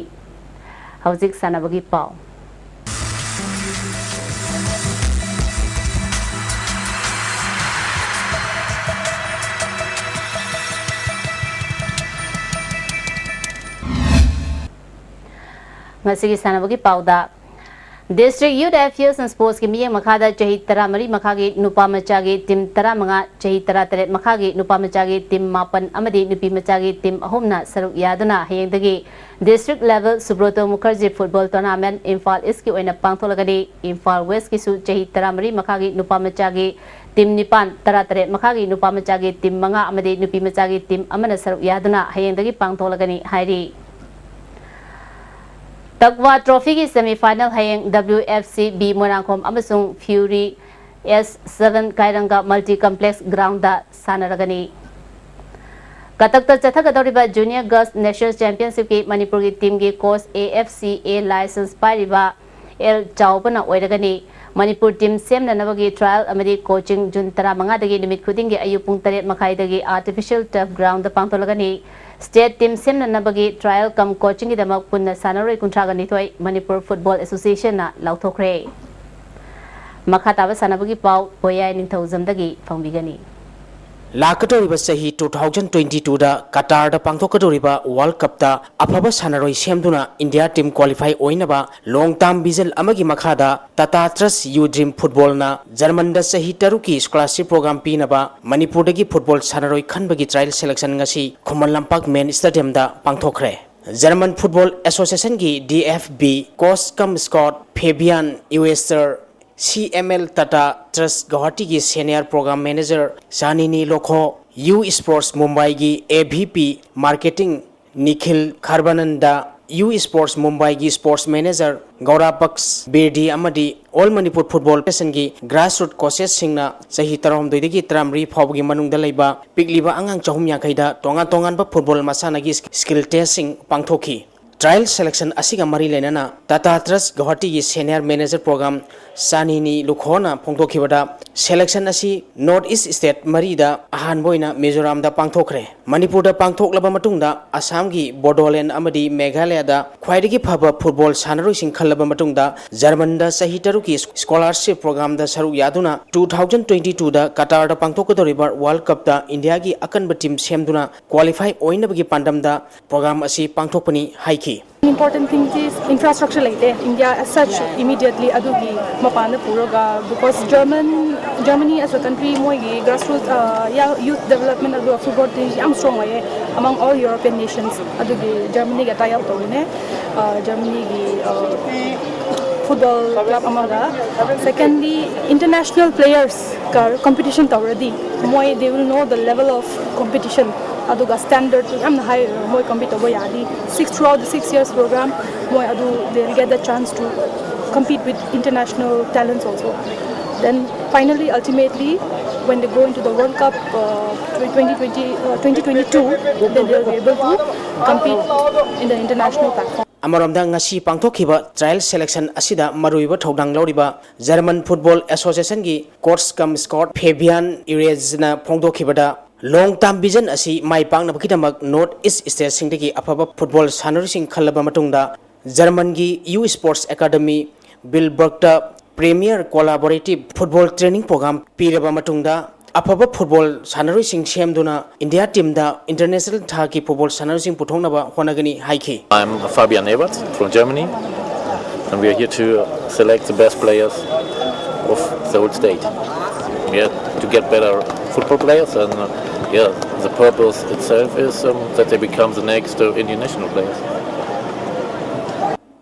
ꯍꯧꯖꯤꯛ ꯁꯥꯟꯅꯕꯒꯤ ꯄꯥꯎ꯫ ꯉꯁꯤꯒꯤ ꯁꯥꯟꯅꯕꯒꯤ ꯄꯥꯎꯗ, District Youth Affairs and Sportsꯀꯤ ꯃꯤꯠꯌꯦꯡ ꯃꯈꯥꯗ ꯆꯍꯤ ꯇꯔꯥꯃꯔꯤ ꯃꯈꯥꯒꯤ ꯅꯨꯄꯥ ꯃꯆꯥꯒꯤ team ꯇꯔꯥꯃꯉꯥ, ꯆꯍꯤ ꯇꯔꯥꯇꯔꯦꯠ ꯃꯈꯥꯒꯤ ꯅꯨꯄꯥ ꯃꯆꯥꯒꯤ team ꯃꯥꯄꯟ ꯑꯃꯗꯤ ꯅꯨꯄꯤ ꯃꯆꯥꯒꯤ team ꯑꯍꯨꯝꯅ ꯁꯔꯨꯛ ꯌꯥꯗꯨꯅ ꯍꯌꯦꯡꯗꯒꯤ District Level Subroto Mukherjee Football Tournament Imphal Eastꯀꯤ ꯑꯣꯏꯅ ꯄꯥꯡꯊꯣꯛꯂꯒꯅꯤ꯫ ꯏꯝꯐꯥꯜ Westꯀꯤꯁꯨ ꯆꯍꯤ ꯇꯔꯥꯃꯔꯤ ꯃꯈꯥꯒꯤ ꯅꯨꯄꯥ ꯃꯆꯥꯒꯤ ꯇꯤꯝ ꯅꯤꯄꯥꯟ, ꯇꯔꯥꯇꯔꯦꯠ ꯃꯈꯥꯒꯤ ꯅꯨꯄꯥ ꯃꯆꯥꯒꯤ ꯇꯤꯝ ꯃꯉꯥ ꯑꯃꯗꯤ ꯅꯨꯄꯤ ꯃꯆꯥꯒꯤ ꯇꯤꯝ ꯑꯃꯅ ꯁꯔꯨꯛ ꯌꯥꯗꯨꯅ ꯍꯌꯦꯡꯗꯒꯤ ꯄꯥꯡꯊꯣꯛꯂꯒꯅꯤ ꯍꯥꯏꯔꯤ꯫ ꯇꯛꯋꯥ ꯇ꯭ꯔꯣꯐꯤꯒꯤ ꯁꯦꯃꯤꯐꯥꯏꯅꯦꯜ ꯍꯌꯦꯡ W F C B Moirangkhom ꯑꯃꯁꯨꯡ ꯐ꯭ꯌꯨꯔꯤ S seven ꯀꯥꯏꯔꯪꯒ ꯃꯜꯇꯤ ꯀꯝꯄ꯭ꯂꯦꯛꯁ ꯒ꯭ꯔꯥꯎꯟꯗ ꯁꯥꯟꯅꯔꯒꯅꯤ꯫ ꯀꯇꯛꯇ ꯆꯠꯊꯒꯗꯧꯔꯤꯕ ꯖꯨꯅꯤꯌꯔ ꯒꯔꯜꯁ ꯅꯦꯁꯅꯦꯜ ꯆꯦꯝꯄꯤꯌꯟꯁꯤꯞꯀꯤ ꯃꯅꯤꯄꯨꯔꯒꯤ ꯇꯤꯝꯒꯤ coach A F C A license ꯄꯥꯏꯔꯤꯕ ꯑꯦꯜ ꯆꯥꯎꯕꯅ ꯑꯣꯏꯔꯒꯅꯤ꯫ ꯃꯅꯤꯄꯨꯔ ꯇꯤꯝ ꯁꯦꯝꯅꯅꯕꯒꯤ ꯇ꯭ꯔꯥꯌꯦꯜ ꯑꯃꯗꯤ ꯀꯣꯆꯤꯡ ꯖꯨꯟ ꯇꯔꯥꯃꯉꯥꯗꯒꯤ ꯅꯨꯃꯤꯠ ꯈꯨꯗꯤꯡꯒꯤ ꯑꯌꯨꯛ ꯄꯨꯡ ꯇꯔꯦꯠ ꯃꯈꯥꯏꯗꯒꯤ ꯑꯥꯔꯇꯤꯐꯤꯁꯤꯌꯦꯜ ꯇꯔꯐ ꯒ꯭ꯔꯥꯎꯟꯗ ꯄꯥꯡꯊꯣꯛꯂꯒꯅꯤ꯫ ꯁ꯭ꯇꯦꯠ ꯇꯤꯝ ꯁꯦꯝꯅꯅꯕꯒꯤ ꯇ꯭ꯔꯥꯌꯦꯜ ꯀꯝ ꯀꯣꯆꯤꯡꯒꯤꯗꯃꯛ ꯄꯨꯟꯅ ꯁꯥꯟꯅꯔꯣꯏ ꯀꯨꯟꯊ꯭ꯔꯥꯒ ꯅꯤꯊꯣꯏ ꯃꯅꯤꯄꯨꯔ ꯐꯨꯠꯕꯣꯜ ꯑꯦꯁꯣꯁꯤꯌꯦꯁꯟꯅ ꯂꯥꯎꯊꯣꯛꯈ꯭ꯔꯦ꯫ ꯃꯈꯥ ꯇꯥꯕ ꯁꯥꯟꯅꯕꯒꯤ ꯄꯥꯎ ꯄꯣꯌꯥꯏ ꯅꯤꯡꯊꯧꯖꯝꯗꯒꯤ ꯐꯪꯕꯤꯒꯅꯤ꯫ ꯂꯥꯛꯀꯗꯧꯔꯤꯕ ꯆꯍꯤ two thousand twenty twoꯗ ꯀꯇꯥꯔꯗ ꯄꯥꯡꯊꯣꯛꯀꯗꯧꯔꯤꯕ ꯋꯥꯔꯜꯗ ꯀꯞꯇ ꯑꯐꯕ ꯁꯥꯟꯅꯔꯣꯏ ꯁꯦꯝꯗꯨꯅ ꯏꯟꯗꯤꯌꯥ ꯇꯤꯝ ꯀ꯭ꯋꯥꯂꯤꯐꯥꯏ ꯑꯣꯏꯅꯕ long term vision ꯑꯃꯒꯤ ꯃꯈꯥꯗ ꯇꯥꯇꯥ ꯇ꯭ꯔꯁ ꯌꯨ ꯗ꯭ꯔꯤꯝ ꯐꯨꯠꯕꯣꯜꯅ ꯖꯔꯃꯟꯗ ꯆꯍꯤ ꯇꯔꯨꯛꯀꯤ ꯁ꯭ꯀꯣꯂꯥꯔꯁꯤꯞ ꯄ꯭ꯔꯣꯒ꯭ꯔꯥꯝ ꯄꯤꯅꯕ ꯃꯅꯤꯄꯨꯔꯗꯒꯤ ꯐꯨꯠꯕꯣꯜ ꯁꯥꯟꯅꯔꯣꯏ ꯈꯟꯕꯒꯤ ꯇ꯭ꯔꯥꯌꯦꯜ ꯁꯦꯂꯦꯛꯁꯟ ꯉꯁꯤ ꯈꯨꯃꯟ ꯂꯝꯄꯥꯛ ꯃꯦꯟ ꯁ꯭ꯇꯦꯗꯤꯌꯝꯗ ꯄꯥꯡꯊꯣꯛꯈ꯭ꯔꯦ꯫ ꯖꯔꯃꯟ ꯐꯨꯠꯕꯣꯜ ꯑꯦꯁꯣꯁꯤꯌꯦꯁꯟꯒꯤ D F B ꯀꯣꯆ ꯀꯝ Scott Fabian Ewester, C M L Tata Trust ꯒꯧꯍꯥꯇꯤꯒꯤ senior program manager Shanini Lokho, U Sports ꯃꯨꯝꯕꯥꯏꯒꯤ A V P marketing Nikhil ꯈꯔꯕꯥꯅꯟꯗ, U Sports ꯃꯨꯝꯕꯥꯏꯒꯤ ꯁ꯭ꯄꯣꯔꯠꯁ ꯃꯦꯅꯦꯖꯔ ꯒꯧꯔꯥꯄꯛꯁ ꯕꯤꯔꯗꯤ ꯑꯃꯗꯤ All Manipur Football Federationꯒꯤ grassroot coachesꯁꯤꯡꯅ ꯆꯍꯤ ꯇꯔꯥꯍꯨꯝꯗꯣꯏꯗꯒꯤ ꯇꯔꯥꯃꯔꯤ ꯐꯥꯎꯕꯒꯤ ꯃꯅꯨꯡꯗ ꯂꯩꯕ ꯄꯤꯛꯂꯤꯕ ꯑꯉꯥꯡ ꯆꯍꯨꯝ ꯌꯥꯡꯈꯩꯗ ꯇꯣꯉꯥꯟ ꯇꯣꯉꯥꯟꯕ ꯐꯨꯠꯕꯣꯜ ꯃꯁꯥꯟꯅꯒꯤ ꯁ꯭ꯀꯤꯜ ꯇꯦꯁꯁꯤꯡ ꯄꯥꯡꯊꯣꯛꯈꯤ꯫ ꯇ꯭ꯔꯥꯌꯦꯜ ꯁꯦꯂꯦꯛꯁꯟ ꯑꯁꯤꯒ ꯃꯔꯤ ꯂꯩꯅꯅ ꯇꯥꯇꯥ ꯇ꯭ꯔꯁ ꯒꯧꯍꯥꯇꯤꯒꯤ ꯁꯦꯅꯤꯌꯔ ꯃꯦꯅꯦꯖꯔ ꯄ꯭ꯔꯣꯒ꯭ꯔꯥꯝ ꯁꯥꯅꯤꯅꯤ ꯂꯨꯈꯣꯅ ꯐꯣꯡꯗꯣꯛꯈꯤꯕꯗ, ꯁꯦꯂꯦꯛꯁꯟ ꯑꯁꯤ ꯅꯣꯔꯠ ꯏꯁ ꯁ꯭ꯇꯦꯠ ꯃꯔꯤꯗ ꯑꯍꯥꯟꯕ ꯑꯣꯏꯅ ꯃꯤꯖꯣꯔꯥꯝꯗ ꯄꯥꯡꯊꯣꯛꯈ꯭ꯔꯦ꯫ ꯃꯅꯤꯄꯨꯔꯗ ꯄꯥꯡꯊꯣꯛꯂꯕ ꯃꯇꯨꯡꯗ ꯑꯁꯥꯝꯒꯤ ꯕꯣꯗꯣꯂꯦꯟ ꯑꯃꯗꯤ ꯃꯦꯘꯥꯂꯌꯥꯗ ꯈ꯭ꯋꯥꯏꯗꯒꯤ ꯐꯕ ꯐꯨꯠꯕꯣꯜ ꯁꯥꯟꯅꯔꯣꯏꯁꯤꯡ ꯈꯜꯂꯕ ꯃꯇꯨꯡꯗ ꯖꯔꯃꯟꯗ ꯆꯍꯤ ꯇꯔꯨꯛꯀꯤ ꯁ꯭ꯀꯣꯂꯥꯔꯁꯤꯞ ꯄ꯭ꯔꯣꯒ꯭ꯔꯥꯝꯗ ꯁꯔꯨꯛ ꯌꯥꯗꯨꯅ two thousand twenty twoꯗ ꯀꯇꯥꯔꯗ ꯄꯥꯡꯊꯣꯛꯀꯗꯧꯔꯤꯕ ꯋꯥꯔꯜꯗ ꯀꯞꯇ ꯏꯟꯗꯤꯌꯥꯒꯤ ꯑꯀꯟꯕ ꯇꯤꯝ ꯁꯦꯝꯗꯨꯅ ꯀ꯭ꯋꯥꯂꯤꯐꯥꯏ ꯑꯣꯏꯅꯕꯒꯤ ꯄꯥꯟꯗꯝꯗ ꯄ꯭ꯔꯣꯒ꯭ꯔꯥꯝ ꯑꯁꯤ ꯄꯥꯡꯊꯣꯛꯄꯅꯤ ꯍꯥꯏꯈꯤ꯫ Important thing is infrastructure ꯂꯩꯇꯦ꯫ India as such immediately ꯑꯗꯨꯒꯤ ꯃꯄꯥꯟꯗ ꯄꯨꯔꯒ, because German, Germany as a country ꯃꯣꯏꯒꯤ grassroots, uh, youth development ꯑꯗꯨꯒ football team ꯌꯥꯝ strong ꯑꯣꯏꯌꯦ among all European nations꯫ ꯑꯗꯨꯒꯤ Germanyꯒ tie up ꯇꯧꯕꯅꯦ꯫ Uh, Germanyꯒꯤ, uh, football club ꯑꯃꯒ꯫ Secondly, international players ꯀꯝꯄꯤꯇꯤꯁꯟ ꯇꯧꯔꯗꯤ ꯃꯣꯏ they will know the level of competition. ꯑꯗꯨꯒ ꯁ꯭ꯇꯦꯟꯗꯔꯠꯇꯨ ꯌꯥꯝꯅ ꯍꯥꯏ ꯑꯣꯏꯔꯒ ꯃꯣꯏ ꯀꯝꯄꯤꯠ ꯇꯧꯕ ꯌꯥꯔꯗꯤ, six throughout the six years program ꯃꯣꯏ ꯑꯗꯨ they'll get the chance to compete with international talents also. Then finally, ultimately, when they go into the World Cup uh, twenty twenty, uh, twenty twenty-two, then they'll be able to compete in the international platform. ꯑꯃꯔꯣꯝꯗ, ꯉꯁꯤ ꯄꯥꯡꯊꯣꯛꯈꯤꯕ trial selection ꯑꯁꯤꯗ ꯃꯔꯨꯑꯣꯏꯕ ꯊꯧꯗꯥꯡ ꯂꯧꯔꯤꯕ German Football Association ꯒꯤ coach cum scout Fabian Urez ꯅ ꯐꯣꯡꯗꯣꯛꯈꯤꯕꯗ, long term vision ꯑꯁꯤ ꯃꯥꯏ ꯄꯥꯛꯅꯕꯒꯤꯗꯃꯛ North East state ꯁꯤꯡꯗꯒꯤ ꯑꯐꯕ ꯐꯨꯠꯕꯣꯜ ꯁꯥꯟꯅꯔꯣꯏꯁꯤꯡ ꯈꯜꯂꯕ ꯃꯇꯨꯡꯗ, ꯖꯔꯃꯟꯒꯤ U Sports Academy Billberg ꯇ premier collaborative football training program ꯄꯤꯔꯕ ꯃꯇꯨꯡꯗ, ꯑꯐꯕ ꯐꯨꯠꯕꯣꯜ ꯁꯥꯟꯅꯔꯣꯏꯁꯤꯡ ꯁꯦꯝꯗꯨꯅ ꯏꯟꯗꯤꯌꯥ ꯇꯤꯝꯗ international ꯊꯥꯛꯀꯤ ꯐꯨꯠꯕꯣꯜ ꯁꯥꯟꯅꯔꯣꯏꯁꯤꯡ ꯄꯨꯊꯣꯛꯅꯕ ꯍꯣꯠꯅꯒꯅꯤ ꯍꯥꯏꯈꯤ꯫ I'm Fabian Ewert from Germany, and we are here to select the best players of the whole state. Yeah, to get better football players, and uh, yeah, the purpose itself is um, that they become the next uh, Indian national players.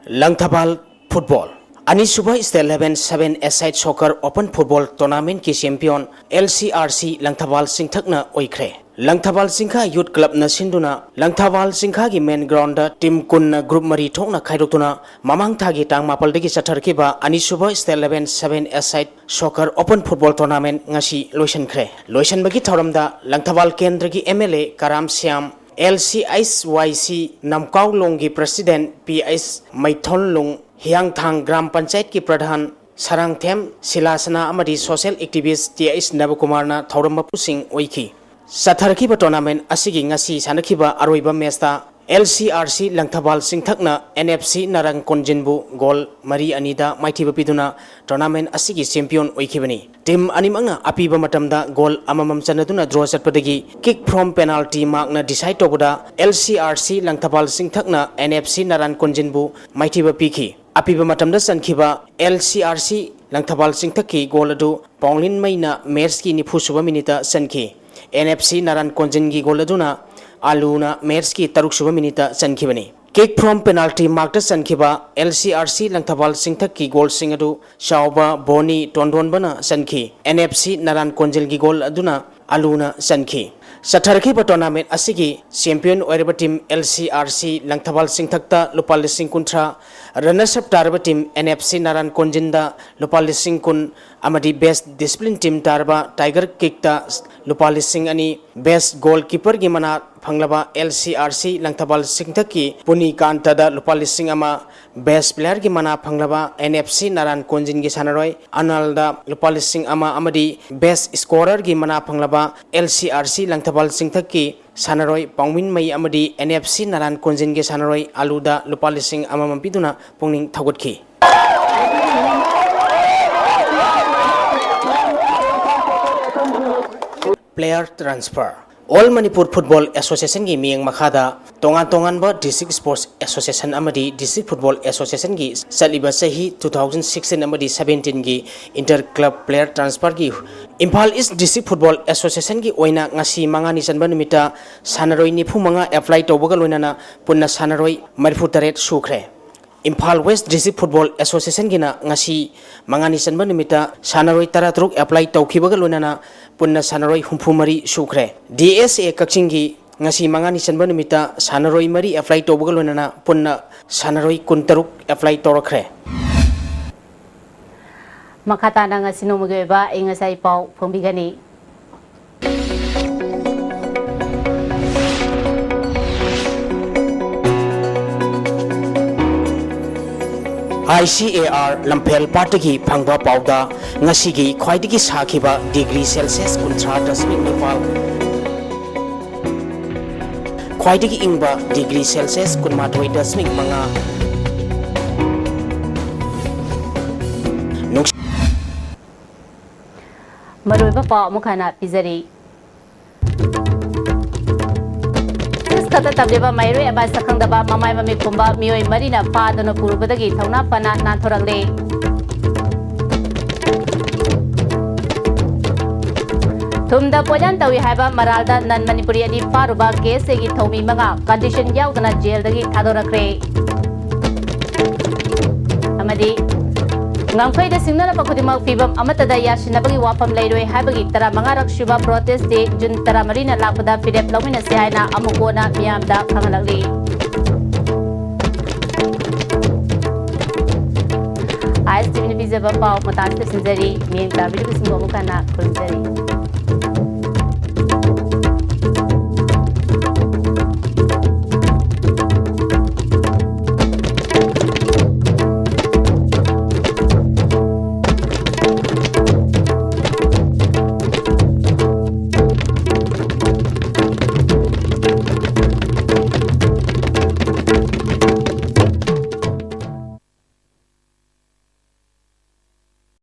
Langthabal football. ꯑꯅꯤꯁꯨꯕ State Level seven A-side Soccer Open Football Tournament ꯀꯤ champion L C R C Langthabal ꯆꯤꯡꯊꯛꯅ ꯑꯣꯏꯈ꯭ꯔꯦ꯫ Langthabal ꯆꯤꯡꯈꯥ Youth Club ꯅ ꯁꯤꯟꯗꯨꯅ Langthabal ꯆꯤꯡꯈꯥꯒꯤ main ground ꯇ team ꯀꯨꯟꯅ group ꯃꯔꯤ ꯊꯣꯛꯅ ꯈꯥꯏꯗꯣꯛꯇꯨꯅ ꯃꯃꯥꯡ ꯊꯥꯒꯤ ꯇꯥꯡ ꯃꯥꯄꯜꯗꯒꯤ ꯆꯠꯊꯔꯛꯈꯤꯕ ꯑꯅꯤꯁꯨꯕ State Level seven A-side Soccer Open Football Tournament ꯉꯁꯤ ꯂꯣꯏꯁꯤꯟꯈ꯭ꯔꯦ꯫ ꯂꯣꯏꯁꯤꯟꯕꯒꯤ ꯊꯧꯔꯝꯗ ꯂꯪꯊꯕꯥꯜ ꯀꯦꯟꯗ꯭ꯔꯒꯤ M L A Karam Shyam, L C H Y C ꯅꯝꯀꯥꯎꯂꯣꯡꯒꯤ president P H Meithonlung, Hiyangthang Gram ꯄꯟꯆꯥꯌꯠꯀꯤ ꯄ꯭ꯔꯙꯥꯟ ꯁꯔꯥꯡꯊꯦꯝ ꯁꯤꯂꯥꯁꯅꯥ ꯑꯃꯗꯤ social activist T H ꯅꯕꯀꯨꯃꯥꯔꯅ ꯊꯧꯔꯝ ꯃꯄꯨꯁꯤꯡ ꯑꯣꯏꯈꯤ꯫ ꯆꯠꯊꯔꯛꯈꯤꯕ tournament ꯑꯁꯤꯒꯤ ꯉꯁꯤ ꯁꯥꯟꯅꯈꯤꯕ ꯑꯔꯣꯏꯕ match ꯇ L C R C Langthabal ꯆꯤꯡꯊꯛꯅ N F C ꯅꯥꯔꯥꯡ ꯀꯣꯟꯖꯤꯟꯕꯨ goal ꯃꯔꯤ ꯑꯅꯤꯗ ꯃꯥꯏꯊꯤꯕ ꯄꯤꯗꯨꯅ tournament ꯑꯁꯤꯒꯤ champion ꯑꯣꯏꯈꯤꯕꯅꯤ꯫ Team ꯑꯅꯤꯃꯛꯅ ꯑꯄꯤꯕ ꯃꯇꯝꯗ goal ꯑꯃꯃꯝ ꯆꯟꯅꯗꯨꯅ draw ꯆꯠꯄꯗꯒꯤ kick from penalty mark ꯅ decide ꯇꯧꯕꯗ L C R C Langthabal ꯆꯤꯡꯊꯛꯅ N F C ꯅꯥꯔꯥꯡ ꯀꯣꯟꯖꯤꯟꯕꯨ ꯃꯥꯏꯊꯤꯕ ꯄꯤꯈꯤ꯫ ꯑꯄꯤꯕ ꯃꯇꯝꯗ ꯆꯟꯈꯤꯕ L C R C Langthabal ꯆꯤꯡꯊꯛꯀꯤ goal ꯑꯗꯨ ꯄꯥꯎꯂꯤꯟꯃꯩꯅ match ꯀꯤ ꯅꯤꯐꯨ ꯁꯨꯕ minute ꯇ ꯆꯟꯈꯤ꯫ N F C ꯅꯥꯔꯥꯡ ꯀꯣꯟꯖꯤꯟꯒꯤ goal ꯑꯗꯨꯅ ꯑꯂꯨꯅ match ꯀꯤ ꯇꯔꯨꯛ ꯁꯨꯕ minute ꯇ ꯆꯟꯈꯤꯕꯅꯤ꯫ Kick from penalty markꯇ ꯆꯟꯈꯤꯕ L C R C Langthabal ꯆꯤꯡꯊꯛꯀꯤ ꯒꯣꯜꯁꯤꯡ ꯑꯗꯨ ꯆꯥꯎꯕ ꯕꯣꯅꯤ ꯇꯣꯟꯗꯣꯟꯕꯅ ꯆꯟꯈꯤ꯫ N F C ꯅꯔꯥꯟ ꯀꯣꯟꯖꯤꯜꯒꯤ ꯒꯣꯜ ꯑꯗꯨꯅ ꯑꯂꯨꯅ ꯆꯟꯈꯤ꯫ ꯆꯠꯊꯔꯛꯈꯤꯕ tournament ꯑꯁꯤꯒꯤ champion ꯑꯣꯏꯔꯕ team L C R C Langthabal ꯆꯤꯡꯊꯛꯇ ꯂꯨꯄꯥ ꯂꯤꯁꯤꯡ ꯀꯨꯟꯊ꯭ꯔꯥ, runners up ꯇꯥꯔꯕ team N F C ꯅꯔꯥꯟ ꯀꯣꯟꯖꯤꯟꯗ ꯂꯨꯄꯥ ꯂꯤꯁꯤꯡ ꯀꯨꯟ ꯑꯃꯗꯤ best discipline team ꯇꯥꯔꯕ Tiger Kickꯇ ꯂꯨꯄꯥ ꯂꯤꯁꯤꯡ ꯑꯅꯤ, best goalkeeperꯒꯤ ꯃꯅꯥ ꯐꯪꯂꯕ L C R C Langthabal ꯆꯤꯡꯊꯛꯀꯤ ꯄꯨꯅꯤꯀꯥꯟꯇꯗ ꯂꯨꯄꯥ ꯂꯤꯁꯤꯡ ꯑꯃ, best playerꯒꯤ ꯃꯅꯥ ꯐꯪꯂꯕ N F C ꯅꯔꯥꯟ ꯀꯣꯟꯖꯤꯟꯒꯤ ꯁꯥꯟꯅꯔꯣꯏ ꯑꯅꯜꯗ ꯂꯨꯄꯥ ꯂꯤꯁꯤꯡ ꯑꯃ ꯑꯃꯗꯤ best scorerꯒꯤ ꯃꯅꯥ ꯐꯪꯂꯕ L C R C Langthabal ꯆꯤꯡꯊꯛꯀꯤ ꯁꯥꯟꯅꯔꯣꯏ ꯄꯥꯎꯃꯤꯟꯃꯩ ꯑꯃꯗꯤ N F C ꯅꯔꯥꯟ ꯀꯣꯟꯖꯤꯟꯒꯤ ꯁꯥꯟꯅꯔꯣꯏ ꯑꯂꯨꯗ ꯂꯨꯄꯥ ꯂꯤꯁꯤꯡ ꯑꯃꯃꯝ ꯄꯤꯗꯨꯅ ꯄꯨꯛꯅꯤꯡ ꯊꯧꯒꯠꯈꯤ꯫ Player transfer. All Manipur Football Associationꯒꯤ ꯃꯤꯠꯌꯦꯡ ꯃꯈꯥꯗ ꯇꯣꯉꯥꯟ ꯇꯣꯉꯥꯟꯕ district sports association ꯑꯃꯗꯤ district football associationꯒꯤ ꯆꯠꯂꯤꯕ ꯆꯍꯤ two thousand sixteen ꯑꯃꯗꯤ seventeenꯒꯤ inter club player transferꯒꯤ Imphal East District Football Associationꯒꯤ ꯑꯣꯏꯅ ꯉꯁꯤ ꯃꯉꯥꯅꯤ ꯆꯟꯕ ꯅꯨꯃꯤꯠꯇ ꯁꯥꯟꯅꯔꯣꯏ ꯅꯤꯐꯨ ꯃꯉꯥ apply ꯇꯧꯕꯒ ꯂꯣꯏꯅꯅ ꯄꯨꯟꯅ ꯁꯥꯟꯅꯔꯣꯏ ꯃꯔꯤꯐꯨ ꯇꯔꯦꯠ ꯁꯨꯈ꯭ꯔꯦ꯫ ꯏꯝꯐꯥꯜ West District Football Associationꯒꯤꯅ ꯉꯁꯤ ꯃꯉꯥꯅꯤ ꯆꯟꯕ ꯅꯨꯃꯤꯠꯇ ꯁꯥꯟꯅꯔꯣꯏ ꯇꯔꯥꯇꯔꯨꯛ apply ꯇꯧꯈꯤꯕꯒ ꯂꯣꯏꯅꯅ ꯄꯨꯟꯅ ꯁꯥꯟꯅꯔꯣꯏ ꯍꯨꯝꯐꯨ ꯃꯔꯤ ꯁꯨꯈ꯭ꯔꯦ꯫ D S A ꯀꯛꯆꯤꯡꯒꯤ ꯉꯁꯤ ꯃꯉꯥꯅꯤ ꯆꯟꯕ ꯅꯨꯃꯤꯠꯇ ꯁꯥꯟꯅꯔꯣꯏ ꯃꯔꯤ apply ꯇꯧꯕꯒ ꯂꯣꯏꯅꯅ ꯄꯨꯟꯅ ꯁꯥꯟꯅꯔꯣꯏ ꯀꯨꯟꯇꯔꯨꯛ apply ꯇꯧꯔꯛꯈ꯭ꯔꯦ꯫ ꯃꯈꯥ ꯇꯥꯅ ꯉꯁꯤ ꯅꯣꯡꯃꯒꯤ ꯑꯣꯏꯕ ꯑꯏꯪ ꯑꯁꯥꯒꯤ ꯄꯥꯎ ꯐꯣꯡꯕꯤꯒꯅꯤ꯫ I C A R ꯂꯝꯐꯦꯜ ꯄꯥꯠꯇꯒꯤ ꯐꯪꯕ ꯄꯥꯎꯗ ꯉꯁꯤꯒꯤ ꯈ꯭ꯋꯥꯏꯗꯒꯤ ꯁꯥꯈꯤꯕ degree Celsius ꯀꯨꯟꯊ꯭ꯔꯥ ꯗꯁꯃꯤꯛ ꯅꯤꯄꯥꯜ, ꯈ꯭ꯋꯥꯏꯗꯒꯤ ꯏꯪꯕ degree Celsius ꯀꯨꯟꯃꯥꯊꯣꯏ ꯗꯁꯃꯤꯛ ꯃꯉꯥ꯫ ꯅꯨꯡꯁꯤ- ꯃꯔꯨꯑꯣꯏꯕ ꯄꯥꯎ ꯑꯃꯨꯛ ꯍꯟꯅ ꯄꯤꯖꯔꯤ꯫ Six ꯈꯛꯇ ꯇꯝꯂꯤꯕ ꯃꯍꯩꯔꯣꯏ ꯑꯃ ꯁꯛꯈꯪꯗꯕ ꯃꯃꯥꯏ ꯃꯃꯤꯠ ꯄꯨꯝꯕ ꯃꯤꯑꯣꯏ ꯃꯔꯤꯅ ꯐꯥꯗꯨꯅ ꯄꯨꯔꯨꯕꯗꯒꯤ ꯊꯧꯅꯥ ꯐꯅ ꯅꯥꯟꯊꯣꯔꯛꯂꯦ꯫ ꯊꯨꯝꯗ ꯄꯣꯏꯖꯟ ꯇꯧꯏ ꯍꯥꯏꯕ ꯃꯔꯥꯜꯗ ꯅꯟ ꯃꯅꯤꯄꯨꯔꯤ ꯑꯅꯤ ꯐꯥꯔꯨꯕ ꯀꯦ ꯑꯦꯁ ꯑꯦꯒꯤ ꯊꯧꯃꯤ ꯃꯉꯥ condition ꯌꯥꯎꯗꯅ ꯖꯦꯜꯗꯒꯤ ꯊꯥꯗꯣꯔꯛꯈ꯭ꯔꯦ꯫ ꯑꯃꯗꯤ ꯉꯝꯈꯩꯗ ꯁꯤꯡꯅꯔꯛꯄ ꯈꯨꯗꯤꯡꯃꯛ ꯐꯤꯕꯝ ꯑꯃꯠꯇꯗ ꯌꯥꯁꯤꯟꯅꯕꯒꯤ ꯋꯥꯐꯝ ꯂꯩꯔꯣꯏ ꯍꯥꯏꯕꯒꯤ ꯇꯔꯥꯃꯉꯥꯔꯛ ꯁꯨꯕ protest day ꯖꯨꯟ ꯇꯔꯥꯃꯔꯤꯅ ꯂꯥꯛꯄꯗ ꯐꯤꯔꯦꯞ ꯂꯧꯃꯤꯟꯅꯁꯤ ꯍꯥꯏꯅ ꯑꯃꯨꯛ ꯍꯟꯅ ꯃꯤꯌꯥꯝꯗ ꯈꯪꯍꯜꯂꯛꯂꯤ꯫ ꯑꯥꯏ ꯑꯦꯁ ꯇꯤ ꯚꯤꯅ ꯄꯤꯖꯕ ꯄꯥꯎ ꯃꯇꯥꯡꯁꯤꯗ ꯂꯣꯏꯁꯤꯟꯖꯔꯤ꯫ ꯃꯤꯠꯌꯦꯡ ꯇꯥꯕꯤꯔꯤꯕꯁꯤꯡꯕꯨ ꯑꯃꯨꯛ ꯍꯟꯅ ꯈꯨꯔꯨꯝꯖꯔꯤ꯫